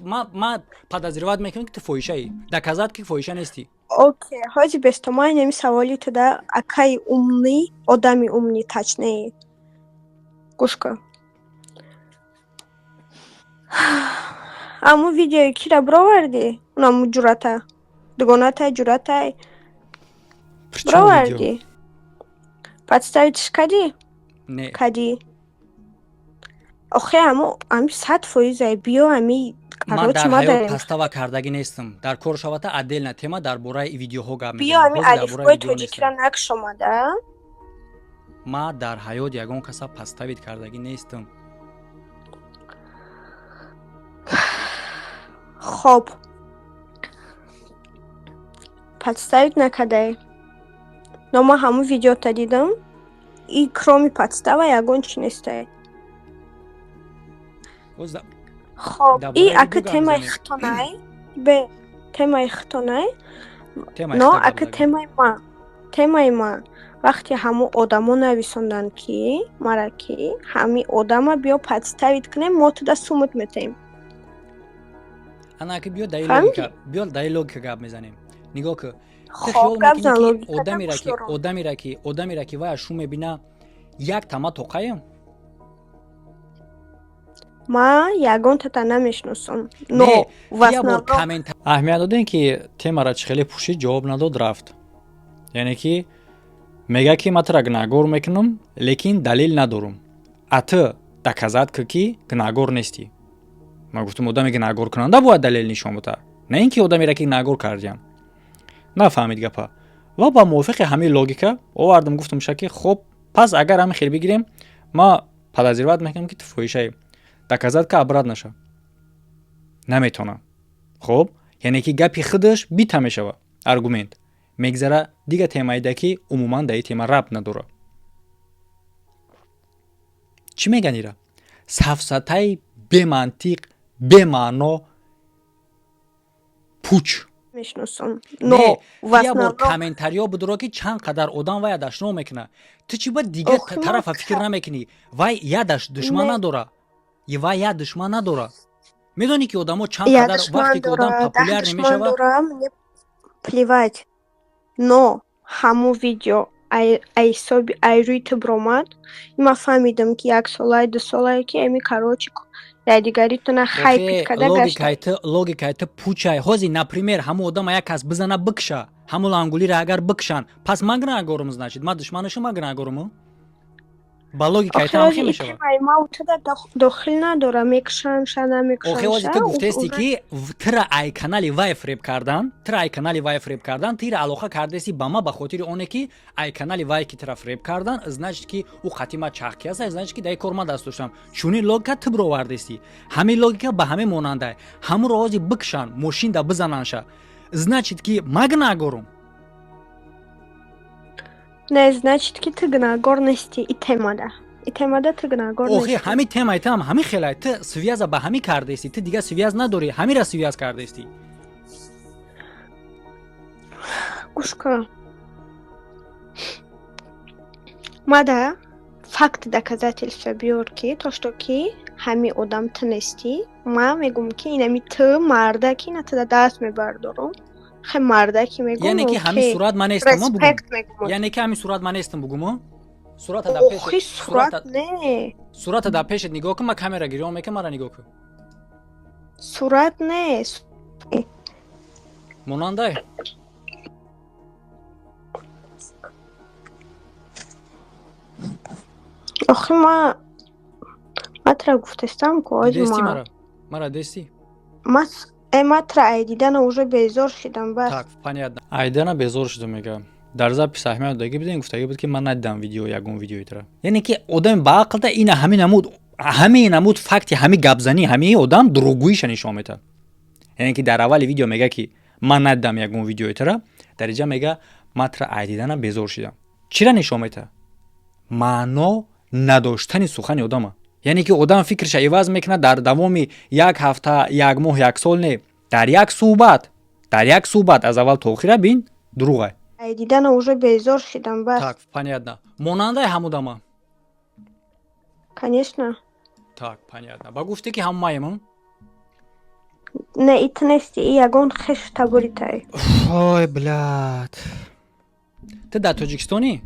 подозревать мекунам, ки ту фоҳишаӣ. Доказать, ки фоҳиша нестӣ. Окей, ҳози бестомаи нами саволи туда, акаи умный, одами умный, точнее. Гӯш кун. Аму видеои кира бировардӣ? Унаму ҷурата. Дугонатай, ҷуратай. Причём видео? Бировардӣ? Подставить кадӣ? Не. Кадӣ. Охе, аму ами 100%-ай биё ами Ман короче дар ма ҳаёт дарем. подстава кардагӣ нестам. Дар кор шавата, отдельная тема, дар бораи видеоҳо гап Биё мезанем. ами Ҳозир дар бораи алифбои видео тоҷикира нестам. накш омада. Ма дар ҳаёт ягон каса подставить кардагӣ нестам. Хоб. Подставить накардаи. Но ман ҳамун видеота дидам. И кроме подстава ягон чи нестай. Боз Хоб, дар и бораи ака видео гап темаи мезанем. хитонай, бе темаи хитонай, Темаи но хита гап ака задан. темаи ма, темаи ма. Вақте ҳамун одамо нависонданд, ки мара, ки ҳами одама биё подставить кунем, мо туда сумут метаем. Ана, ака, биё даи Фаҳмидӣ? логика, биё даи логика гап мезанем. Нигоҳ кун, ту Хоб, хиёл гап мекунӣ, зан, ки логика одамеро, гӯш ки дорам. одамеро, ки вая шу мебина, як тама тоқаем? Ма ягон тата намешиносам. Но Не, в ту як бор основном коммент аҳамият додем, ки темара чӣ хеле пӯшид, ҷавоб надод, рафт. Яъне ки мега, ки ман тура гунаҳгор мекунам, лекин далел надорум, а ту доказать кӣ, ки гунаҳгор нестӣ. Ман гуфтам, одаме гунаҳгоркунанда бояд далел нишон бита, на ин ки одамеро, ки гунаҳгор кардиям. Нафаҳмид гапа. Ва ба мувофиқи ҳамин логика овардам, гуфтам ша, ки хоб, пас агар ҳамин хел бигирем, ма подозревать мекунам, ки ту фоҳишаӣ. Доказать ка обратно ша наметонам. Хоб, яъне ки гапи худаш бита мешава аргумент, мегзара дига темаида, ки умуман дар ин тема рабт надорад. Чӣ меган ира? Сафсатаи бемантиқ, бемаъно, пуч. Мешиносам. Не, Но в ту як бор основном комментариё будуро, ки чанд қадар одам вая дашном мекуна. Ту чӣ бояд дигар Охи, ман тарафа фикр намекунӣ? Вай я душман Не. надора, вай я душман надора. Медонӣ, ки одамо чанд Я қадар душман вақте ки одам дора, 10 популярный душман мешавад. дора, мне плевать. Но ҳамун видео ай ҳисоби ай рӯи ту биромад, ман фаҳмидам, ки як солае, 2 солае, ки эми, короче, якдигаритона хайпить Охе, карда гашта. Логикаи ту пучай. Ҳозир, например, ҳамун одама як кас бизана, бикша, ҳамун лангулиро агар бикшанд, пас ман гунаҳгорум, значит, ман душманашу, ман гунаҳгоруму? Ба логикаи ту Охе, ҳам ҳозир хел и мешавад. Темаи ма туда дохил надора, мекушанша, Охе, ҳозир намекушанша. ту гуфтести, ки тира ай канали вай фреб кардан, тира ай канали вай фреб кардан, тира алоқа кардеси ба ма ба хотири оне, ки ай канали вай ки тира фреб кардан, значит, ки ӯ қати ма чахки аст, значит, ки дар кор ма даст доштам. Чунин логика ту бировардести, ҳамин логика ба ҳамин монандай. Ҳамуро ҳозир бикшан, мошинда бизананша, значит, ки ма гунаҳгорум. Не, значит, ки ту гунаҳгор нести и темада. И темада ту гунаҳгор Охи, нести. ҳамин темаи ту ҳам ҳамин хелай. Ту связь а ба ҳамин кардести, ту дигар связь надорӣ, ҳаминра связь кардести. Гӯш кун. Мада факт, доказательства биёр, ки то что ки ҳамин одам ту нестӣ. Ман мегӯм, ки инами ту мардаки, на туда даст мебардорум. Хе, мардаки мегӯм. Яъне ки ҳамин Окей. сурат ман нестам, бугум? Респект мегӯм. Яъне ки ҳамин сурат ман нестам, бугуму? Сурата дар Охи, пешет сурат не. Сурата дар пешет нигоҳ кун, ман камера гирён мекунам, мара нигоҳ кун. Сурат не. Монандай. Охи, ма тра гуфтестам ку ози. Дидести? Ма Мара дести? ма ма тра ай дидана уже безор шидам, бас. Так, понятно. Айдана безор шуда мега. Дар запись аҳмият даги бидем, гуфтаги буд, ки ман надидам видео, ягон видеои тра. Яъне ки одами ба ақлда ина ҳамин намуд факти, ҳамин гапзанӣ, ҳамин одам дурӯғгӯиша нишон метад. Яъне ки дар аввали видео мега, ки ман надидам ягон видеои тра, дар инҷа мега, ман тра ай дидана безор шидам. Чира нишон метад? Маъно надоштани сухани одама. Яъне ки одам фикрша иваз мекунад дар давоми як ҳафта, як моҳ, як сол не, дар як суҳбат, дар як суҳбат аз аввал то охира бин, дурӯғай. Ай дидана уже безор шидам, бас. Так, понятно. Монандай ҳамудама? Конечно. Так, понятно. Ба гуфте, ки ҳамаем? Не, и ту нести, и ягон хеш таборитай. Ой, блядь, ту дар Тоҷикистонӣ?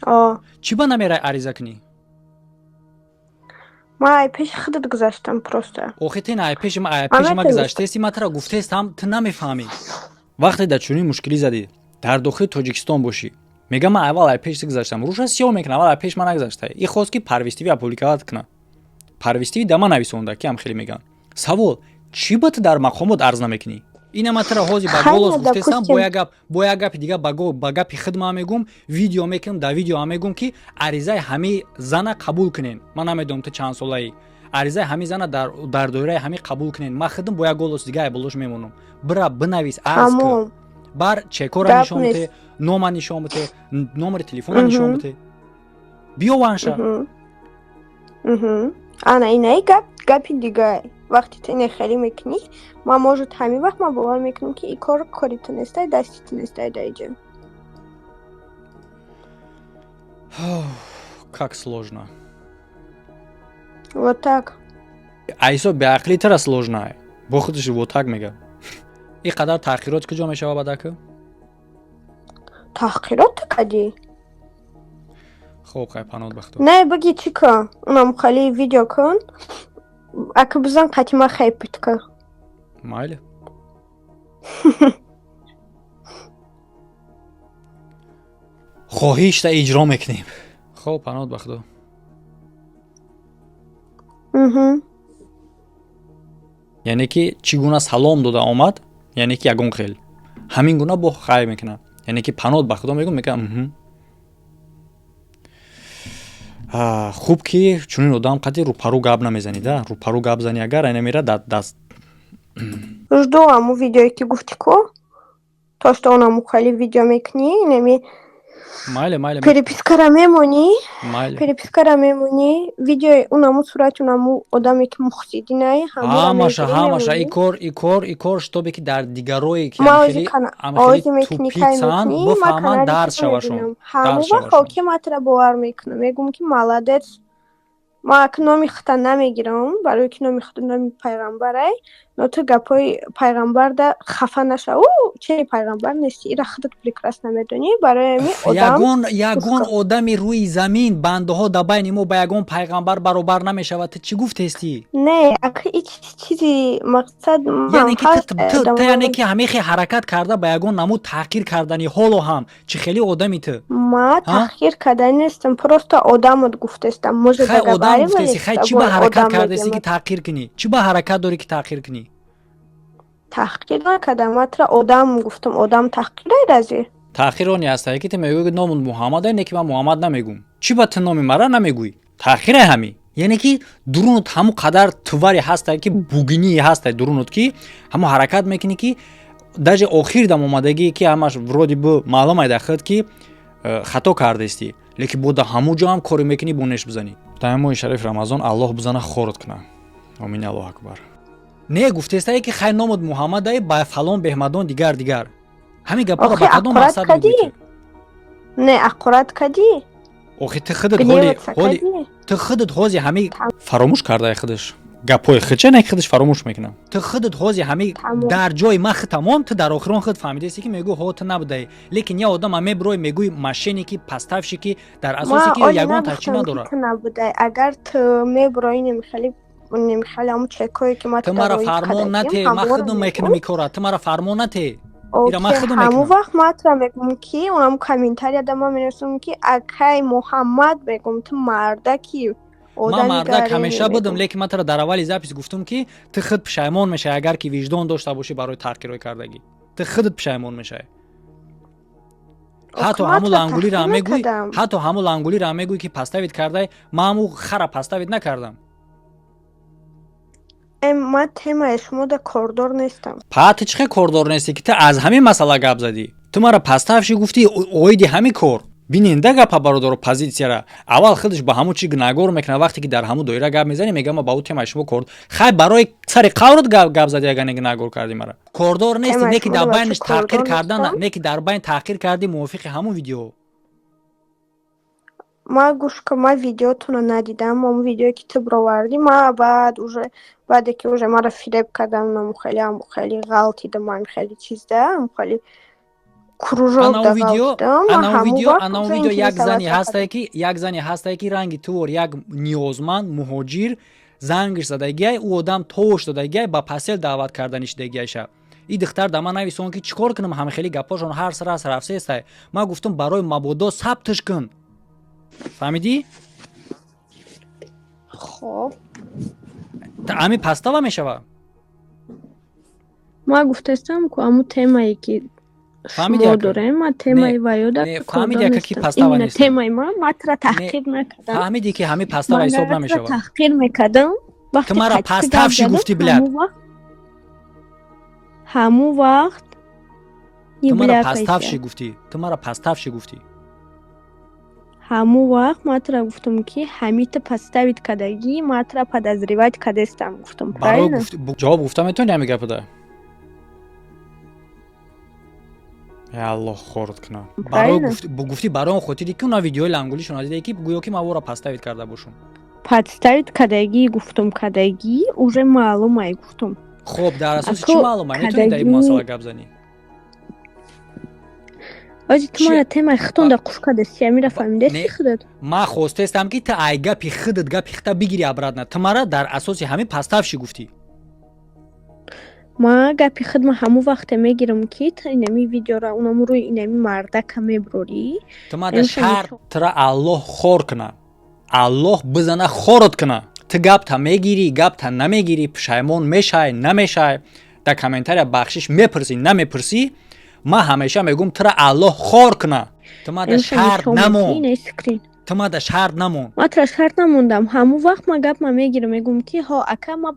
О. Чӣ ба намерай ариза кунӣ? Ма ай пеши худат гузаштам просто. Охи, ти на ай пеши ма, ай пеши ма метавонистам. гузаштаести, ма тура гуфтестам, ту намефаҳмӣ. Вақте дар чунин мушкилӣ задӣ, дар дохили Тоҷикистон бошӣ, мегам, ман аввал ай пеши ту гузаштам, рӯша сиёҳ мекунам, аввал ай пеш ман нагузашта. И хост, ки Парвиз ТВ опубликовать куна. Парвиз ТВ да ман нависонда, ки ҳам хеле меган. Савол: чӣ ба ту дар мақомот арз намекунӣ? Ина ма тура ҳозир ба Хайр, голос гуфтестам, допустим. Бо як гап, бо як гапи дига, ба гапи худ ман мегӯм, видео мекунам, дар видео ҳам мегӯм, ки аризаи ҳамин зана қабул кунен. Ман намедонам, ту чанд солаӣ. Аризаи ҳамин зана дар доираи ҳамин қабул кунен. Ман худам бо як голос дига ай болош мемонам. Бира, бинавис, арз кун. Тамом. Бар чекора Гап нишон бите, нест. нома нишон бите, номери телефона нишон бите, биёванша. Мгм. Ана инаи гап, гапи дигар. Вақте ту ине хеле мекунӣ, ман, может, ҳамин вақт ман бовар мекунам, ки и кор кори ту нестай, дасти ту нестай дар иҷо. Как сложно. Вот так. Айсо беақлӣ тара сложно, бо худаш вот так мега. Ин қадар таъхирот куҷо мешава, бадаку? Таҳқирот ту кардӣ. Хоб, хай, панот ба худо. Не, баги чӣ кун? Унам хали видео кун. Ака бизан қати ма хайпить ка. Майли, хоҳишта иҷро мекунем. Хоб, панот ба худо. Яъне ки чӣ гуна салом дода омад, яъне ки ягон хел ҳамин гуна бо хай мекунад, яъне ки панот ба худо мегӯм, мегӯям. Хуб, ки чунин одам қади рӯпарӯ гап намезанӣ да. Рӯпарӯ гап занӣ агар, айна мера даст. Жду аму видеое, ки гуфтӣ ку. То что онаму хали видео мекунӣ, инами Майли, майли. Перепискара мемонӣ, Майли. Перепискара мемонӣ, видеои унаму сурати унаму одаме, ки мухсидинай, ҳамура Ҳамаша, мегирӣ, ҳамаша. мемонӣ. И кор, шитобе ки дар дигарое, ки Ма ози амхели ози мекунӣ, кай тупицанд, мекунӣ, ма бифаҳманд, канали дарс туро шавашон. мебинам. Дарс Ҳамон вақт шавашон. ҳоким матра бовар мекунам, мегӯм, ки молодец. Ман ак номи худта намегирам, барои ки номи худ номи пайғамбарай, но ту гапҳои пайғамбарда хафа наша. Ӯ чени пайғамбар нести, ира худат прекрасно медонӣ. Барои ҳамин одам Ягон одами рӯи замин, бандаҳо дар байни мо ба ягон пайғамбар баробар намешавад. Ту чӣ гуфтестӣ? Не, ак ҳеҷ чизи мақсад. Яъне ки ту, яъне ки ҳамихе ҳаракат карда ба ягон намуд таҳқир кардани, ҳоло ҳам чӣ хели одами ту? Ма таҳқир кардани нестам, просто одамот гуфтестам. Может, хай, одам гуфтести. Хай, чӣ ба ҳаракат кардести, ки таҳқир кунӣ? Чӣ ба ҳаракат дорӣ, ки таҳқир кунӣ? Таҳқир накардам, ман тура одам гуфтам. Одам таҳқирай рази? Таҳқир оне ҳастае, ки ту мегӯӣ, номут Муҳаммад, не ки ман Муҳаммад намегӯм. Чӣ ба ту номи мара намегӯӣ? Таҳқирай ҳамин. Яъне ки дурунут ҳамон қадар твари ҳастае, ки бугинии ҳастае дурунут, ки ҳамон ҳаракат мекунӣ, ки даже охир дам омадагӣ, ки ҳамаш вроде бы маълум ай дар худ, ки хато кардестӣ, лекин бо дар ҳамон ҷо ҳам коре мекунӣ, бо неш бизанӣ. Дар моҳи шариф Рамазон Аллоҳ бизана, хорот куна. Омин, Аллоҳ акбар. Не, гуфтестае, ки хай, номут Муҳаммадае, ба фалон беҳмадон, дигар дигар, ҳамин гапҳоро ба кадом мақсад мегӯӣ? Не, ақурат кадӣ. Охи, ту худат ҳоли, ту худат ҳози ҳами фаромӯш кардаи худаш гапҳои худча, не, худаш фаромӯш мекунам. Ту худат ҳози ҳами дар ҷои ма хитамон, ту дар охирон худ фаҳмидаисти, ки мегӯ, ҳо, ту набудаи, лекин я одама мебурой, мегӯй мошенники, поставщики, дар асосе ки ягон ташчи надорад. Ту набудай, агар ту мебурои, немихали немихали ҳамун чекое ки ма Ту мара фармон нате, ман худам мекунам ин кора. Ту мара фармон нате, ира ман худам ҳамун мекунам. Вақт ман тура мегӯм, ки ҳамун комментарияда ман менависам, ки акай Муҳаммад, мегӯм, ту мардаки. Ман мардак ҳамеша будам, лекин ман тура дар аввали запись гуфтам, ки ту худ пушаймон мешавӣ, агар ки виҷдон дошта бошӣ. Барои таҳқирҳои кардагӣ ту худат пушаймон мешавӣ. Ҳатто ҳамун лангулиро ҳам мегӯй, ҳатто ҳамун лангулиро ҳам мегӯй, ки подставить кардай. Ман ҳамун хара подставить накардам. Ман темаи шумо да кордор нестам. Па ту чӣ хел кордор нестӣ, ки ту аз ҳамин масъала гап задӣ? Ту мара подставщик гуфтӣ оиди ҳамин кор. Биненда гапа, бародаро, позитсияра аввал худаш ба ҳамун чи гунаҳгор мекунад. Вақте ки дар ҳамун доира гап мезанӣ, мега, ма ба ӯ темаи шумо кор. Хай, барои сари қаврат гап задӣ, агар не гунаҳгор кардӣ мара. Кордор нестӣ, не ки дар байниш таҳқир кардан, не ки дар байн таҳқир кардӣ мувофиқи ҳамун видео. Ма, гӯш кун, ман видеотонро надидам. Он видеое, ки ту бировардӣ, ма баъд уже, баъде ки уже маро фиреб кардам, ам хеле, ам хеле ғалтидам, ам хеле чизда, ам хеле кружок да ғалтидам. Ана видео як зане ҳастае, ки ранги тувор, як ниёзманд муҳоҷир зангш задагиай, ӯ одам тош додагиай, ба постель даъват кардани шидагиайша. И духтар да ман нависон, ки чӣ кор кунам, ҳама хеле гапҳошон ҳар сара рафсестай. Ман гуфтам, барои мабодо сабтш кун. Фаҳмидӣ? Хоб. Ҳамин подстава мешава. Ман гуфтастам, ку ҳамун темае, ки шумо дорем, ман темаи ваёда. Фаҳмиди, ака, ки подстава нест? Темаи ман, ман тура таҳқир накардам. Фаҳмиди, ки ҳамин подстава ҳисоб намешавад? Таҳқир мекардам. Ту мара подставщик гуфтӣ, блядь. Ҳамун вақт. Ту мара подставщик гуфтӣ, ту мара подставщик гуфтӣ. Ҳамун вақт ман тура гуфтам, ки ҳамита подставить кардагӣ, ман тура подозревать кардестам, гуфтам, правильно? Ҷавоб гуфта метавонӣ ҳамин гапада? Аллоҳ хорд кунам. Гуфтӣ барои он хотире, ки уна видеои лангулишон надида, ки гӯё ки ман ӯро подставить карда бошум. Подставить кардагӣ гуфтум, кардагӣ уже маълумай, гуфтум. Хоб, дар асоси чӣ маълумай? Метавонӣ дар ин масъала гап занӣ? Ози ту мара темаи худтон да қуш кардасти, амира фаҳмидасти худат? Ман хостестам, ки ту ай гапи худат гапи худта бигири обратно. Ту мара дар асоси ҳамин подставщик гуфтӣ. Ма гапи худма ҳамун вақте мегирам, ки ту инами видеора, унам рӯи инами мардака мебурорӣ. Ту мада шарт, тура Аллоҳ хор куна, Аллоҳ бизана, хорот куна. Ту гапта мегирӣ, гапта намегирӣ, пушаймон мешай, намешай, дар комментария бахшиш мепурсӣ, намепурсӣ, ман ҳамеша мегӯм, тура Аллоҳ хор куна. Ту мада шарт намон, ту мада шарт намон. Ма тура шарт намондам. Ҳамун вақт ма гапма мегирам, мегӯм, ки ҳо, ака, ма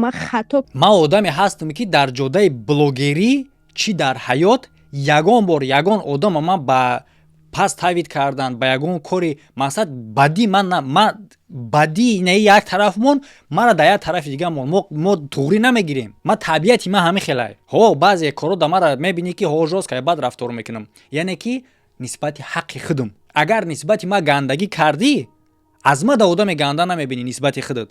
ма хато. Ман одаме ҳастам, ки дар ҷодаи блогерӣ, чӣ дар ҳаёт, ягон бор ягон одама ман ба подставить кардан, ба ягон кори мақсад бадӣ ман бадӣ не як тараф мон, мара дар як тарафи дига мон, мо туғрӣ намегирем. Ман табиати ман ҳамин хелай. Ҳо, баъзе корро да мара мебинӣ, ки ҳо, жёстко бад рафтор мекунам, яъне ки нисбати ҳаққи худам. Агар нисбати ман гандагӣ кардӣ. Аз ма да одами ганда намебинӣ нисбати худат,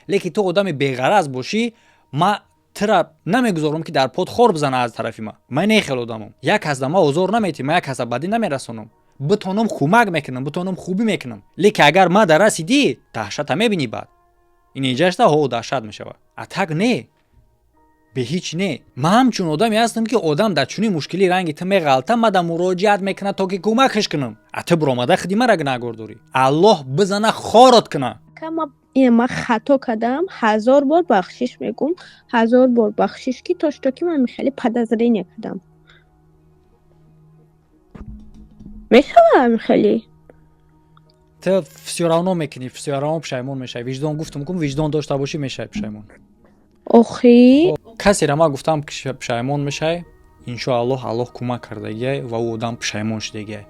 лекин ту одами беғараз бошӣ, ма тира намегузорам, ки дар под хор бизана аз тарафи ма. Ман не хел одамам. Як кас да ма озор наметӣ, ма як каса бадӣ намерасонам. Битонам, кӯмак мекунам, битонам, хубӣ мекунам, лекин агар ма да расидӣ, даҳшата мебинӣ. Баъд ин инҷашта ҳо даҳшат мешавад. А так не, беҳеҷ не. Ман ҳамчун одаме ҳастам, ки одам дар чунин мушкилӣ ранги ту меғалта, ма да муроҷиат мекунад, то ки кӯмакаш кунам. А ту биромада худи мара гунаҳгор дорӣ. Аллоҳ бизана, хорот куна. Ма хато кардам, ҳазор бор бахшиш мегӯм, ҳазор бор бахшиш, ки то что ки ман хеле подозрение кардам. Мешава хеле. Ту всё равно мекунӣ, всё равно пушаймон мешавӣ. Виҷдон, гуфтам кун, виҷдон дошта бошӣ, мешавӣ пушаймон. Охи. Касера ма гуфтам, ки пушаймон мешавӣ, иншоаллоҳ. Аллоҳ кӯмак кардагиай ва ӯ одам пушаймон шудагиай.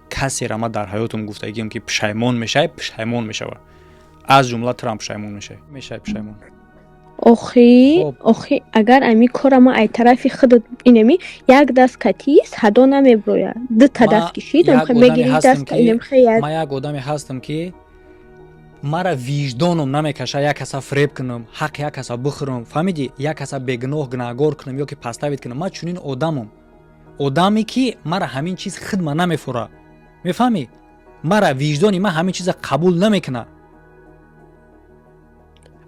Касера ма дар ҳаётам гуфтагиам, ки пушаймон мешавӣ, пушаймон мешава. Аз ҷумла турам пушаймон мешавӣ, мешавӣ пушаймон. Охи, охи, агар ами кора ма ай тарафи худат, инами як даст кати садо намеброяд, дута даст кишид, мегири даст. Ма як одаме ҳастам, ки мара виҷдоном намекаша як каса фиреб кунам, ҳаққи як каса бихӯрам, фаҳмидӣ, як каса бегуноҳ гунаҳгор кунам ё ки подставить кунам. Ман чунин одамам, одаме ки мара ҳамин чиз хидма намефура, мефаҳмӣ? Мара виҷдони ман ҳамин чиза қабул намекунад.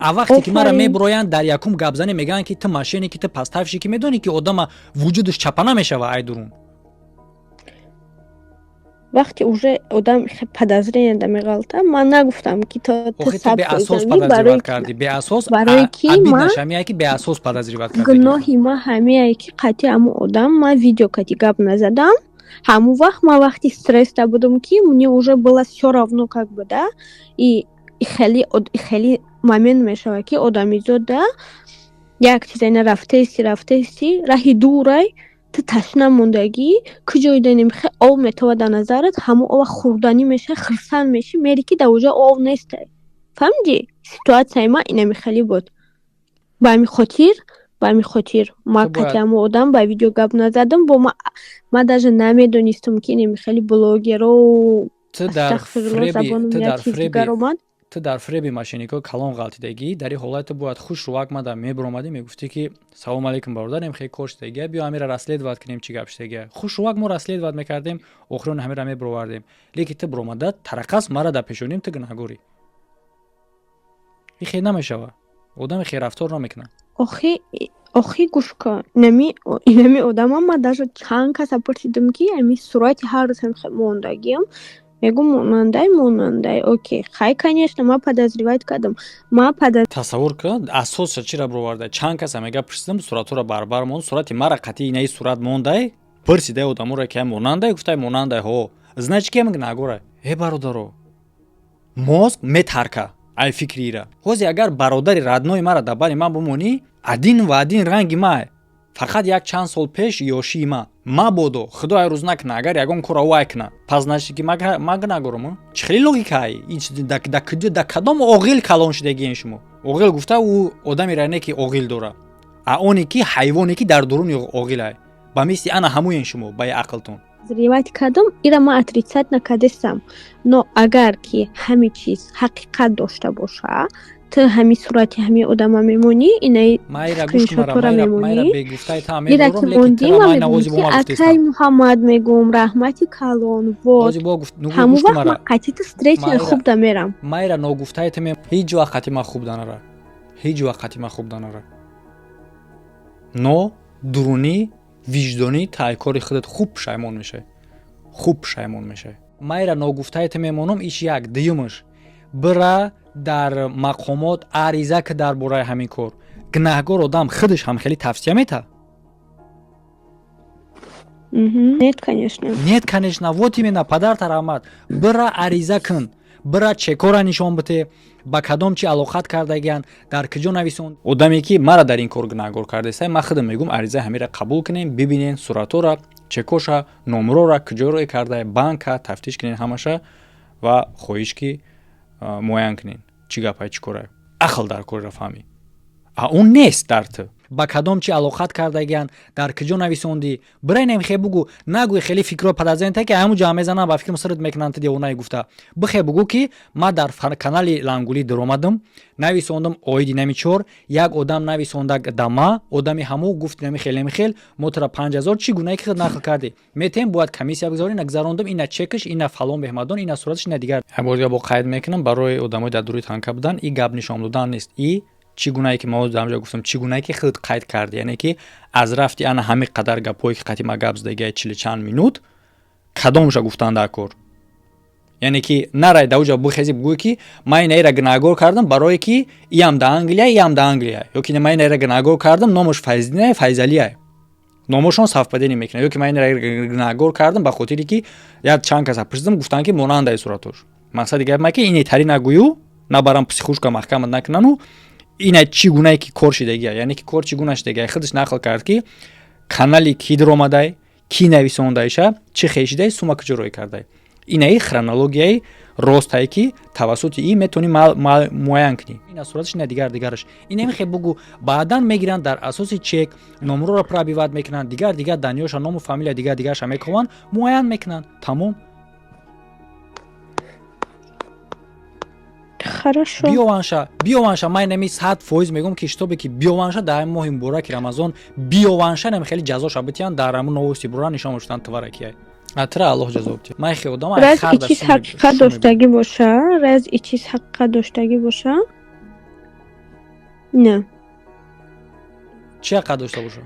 А вақте ки мара мебуроянд, дар якум гапзанӣ мегӯянд, ки ту мошенник, ки ту подставщик, ки медонӣ, ки одама вуҷудаш чапа намешава ай дурун. Вақте уже одам подозрение да меғалта, ман нагуфтам, ки то беасос подозревать кардӣ, беасос. Барои ки ҳамияе, ки беасос подозревать кардӣ. Гуноҳи ма ҳамияе, ки қатъи ҳамун одам ман видео кати гап назадам. Ҳамун вақт ман вақти стресста будам, ки мне уже было всё равно, как бы, да. И хеле хеле момент мешавад, ки одамизода як чиза ина рафтаисти, рафтаисти, раҳи дурай, ту ташна мондагӣ, куҷое данем хе об метова дар назарат, ҳамун ова хӯрданӣ меша, хирсанд мешӣ, мери, ки дар оҷа об нестай, фаҳмидӣ? Ситуатсияи ман инами хеле буд. Ба ҳамин хотир ма кати ҳамун одам ба видео гап назадам. Бо ма даже намедонистам, ки инами хеле блогеро, астағфирулло, омад. Ту дар фиреби мошенникҳо калон ғалтидагӣ. Дар ин ҳолат ту бояд хушрӯвак мада мебуромадӣ, мегуфтӣ, ки салом алейкум, бародарем, хеле кор шудагия, биё ҳамира расследовать кунем, чӣ гап шудагия. Хушрӯвак мо расследовать мекардем, охирон ҳамира мебуровардем. Лекин ту буромада тарақас мара дар пешоним, ту гунаҳгорӣ. Ин хел намешава, одаме хел рафтор намекунад. Охи, гӯш кун, инами одама ма даже чанд каса пурсидам, ки ами сурати ҳар рӯз мондагиам, мегӯм, монандай, монандай. Окей, хай, конечно, ма подозревать кардам, ма. Тасаввур кун, асосша чира бироварда. Чанд каса мега пурсидам, суратҳоро барбар монд, сурати мара қатъи инаи сурат мондай. Пурсидай одаморо, ки монандай, гуфтай, монандай. Ҳо, значит, ки гунаҳгора. Э, бародаро, мозг метарка ай фикри ира. Ҳозе агар бародари родной мара дар бари ман бимонӣ, один в один ранги ма, фақат як чанд сол пеш ёшии ма. Мабодо, худо ай рӯз накуна, агар ягон корро вай куна, пас значит, ки ма гунаҳгорам. Чӣ хеле логикае? Да кадом оғил калон шудагиен шумо? Оғил гуфта, ӯ одамеро не, ки оғил дора, а оне ки ҳайвоне, ки дар дуруни оғилай, ба мисли ана ҳамуен шумо ба ақлтон. Подозревать кардам, ира ман отрицать накардестам, но агар ки ҳами чиз ҳақиқат дошта боша, ту ҳами сурати ҳами одама мемонӣ, инаи скриншотора мемонӣ, ира ки мондӣ, ман мегӯм, ки акай Муҳаммад, мегӯм, раҳмати калон. Вот ҳамун вақт ман қатъи ту встреча хуб да мерам. Майра ногуфтаи ту ҳеҷ вақт қатъи ман хуб данара, ҳеҷ вақт қатъи ман хуб данара, но дурунӣ, виҷдонӣ тай кори худат хуб пушаймон мешавӣ, хуб пушаймон мешавӣ. Майра ногуфтаи ту мемонам. Иш як дуюмаш, бира дар мақомот ариза, ки дар бораи ҳамин кор гунаҳгор одам худаш ҳам хеле тавсия мета. Нет, конечно. Нет, конечно. Вот именно, падарта раҳмат. Бира ариза кун, бира чекора нишон бите, ба кадом чи алоқат кардагиянд, дар куҷо нависон. Одаме ки мара дар ин кор гунаҳгор кардеса, ман худам мегӯм, аризаи ҳамира қабул кунем, бибинен суратҳоро, чекоша, номрора, куҷоро карда, банка тафтиш кунен ҳамаша ва хоҳиш, ки муайян кунен, чӣ гапай, чӣ корай. Ақл дар корро фаҳмӣ. А он нест дар ту. Ба кадом чи алоқат кардагиян, дар куҷо нависондӣ, бирайнем, хе бугӯ, нагӯй хеле фикрро падазента, ки ҳамун ҷамъ мезанам, ба фикрам сирт мекунанд, ту девонае гуфта. Бихе бугӯ, ки ман дар канали Лангулӣ дуромадам, нависондам оиди нами чор, як одам нависонда дама, одами ҳаму гуфт нами хел, нами хел, мо тура 5000, чӣ гунае ки худ нақл кардӣ, метем, бояд комиссия бигзорӣ, ина гузарондам, ина чекаш, ина фалон беҳмадон, ина сураташ, ина дигар. Бор дигар бо қайд мекунам, барои одамои дар дуруи танка будан и гап нишон додан нест, и чӣ гунае ки ма дар ҷо гуфтам, чӣ гунае ки худ қайд кардӣ, яъне ки аз рафти ана ҳамин қадар гапҳое ки қати ма гап задагия, чилу чанд минут, кадомша гуфтан дар кор, яъне ки нарай дар уҷа бихези бигӯй, ки ман инаира гунаҳгор кардам, барое ки иам да Англия, иам да Англия, ё ки ман инаира гунаҳгор кардам, номаш Файздинае, Файзалия, номошон совпадение мекунад, ё ки ман инаира гунаҳгор кардам, ба хотире ки як чанд каса пурсидам, гуфтанд, ки монандаи суратош. Мақсади гап ма ки инетари нагӯю, набарам психушка, маҳкамат накунану. Ина чӣ гунае ки кор шидагия, яъне ки кор чӣ гуна шидагия, худаш нақл кард, ки канали ки дуромадай, ки нависондайша, чӣ хешидай, сума куҷо рӯй кардай. Инаи хронологияи ростае, ки тавассути ин метавонӣ муайян кунӣ. Ина сураташ, ина дигар дигараш. Инами хе бугӯ, баъдан мегиранд, дар асоси чек номроро пробивать мекунанд, дигар дигар даниёша, ному фамилия, дигар дигарша мекованд, муайян мекунанд, тамом. Хорошо. Биёванша, биёванша, ман инами 100% мегӯм, ки шитобе ки биёванша, дар ҳамин моҳи мубораки Рамазон биёванша, нами хеле ҷазоша битиҳанд, дар ҳамун новости буран нишон мешуданд, твара кияй. Атра Аллоҳ ҷазо битиҳад. Ман хе одам Раз и чиз ҳақиқат доштагӣ боша, раз и чиз ҳақиқат доштагӣ боша. Не. Чӣ ҳақиқат дошта боша?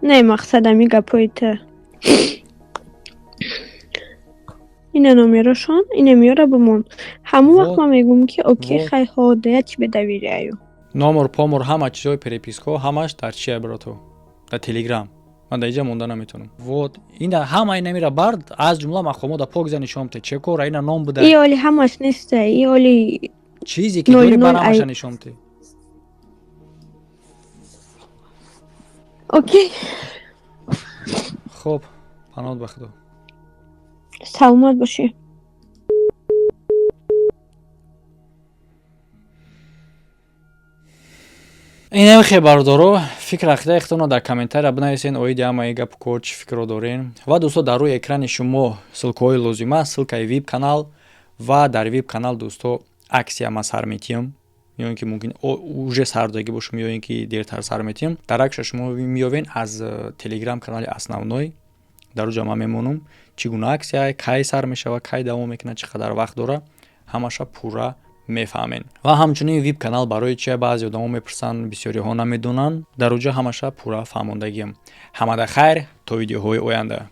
Не, мақсад ами гапҳои ту. Ина номерошон, ина миёра бимон. Ҳамон вақт ман мегӯм, ки окей, хай, ҳо, да я тебе доверяю. Номер помор, ҳама чизҳои перепискаҳо, ҳамаш дар чия, брато? Дар Телеграм. Ман дар иҷа монда наметавонам. Вот ина ҳама инамира бард, аз ҷумла мақомота пок зани нишон бите, чекора ина ном буда. И оли ҳамаш неста, и оли. Чизе ки дори, бар ҳамаша нишон бите. Окей. Хуб, паноҳ ба Худо. Саломат бошӣ. Инам хе, бардоро, фикр ақидаи худтонро дар комментария бинависен оиди ҳамаи гапу кор, чӣ фикрро дорен. Ва дӯсто, дар рӯи экрани шумо ссылкаҳои лозима, ссылкаи вип канал, ва дар вип канал, дӯсто, аксия ма сар метиҳам, ё ин ки мумкин уже сардагӣ бошам, ё ин ки дертар сар метиҳам. Дар акша шумо меёвен аз телеграм канали основной, дар уҷа ман мемонам, чӣ гуна аксия, кай сар мешавад, кай давом мекунад, чӣ қадар вақт дора, ҳамаша пурра мефаҳмед. Ва ҳамчунин вип канал барои чия, баъзе одамо мепурсанд, бисёриҳо намедонанд, дар уҷа ҳамаша пурра фаҳмондагиам. Ҳамада хайр, то видеоҳои оянда.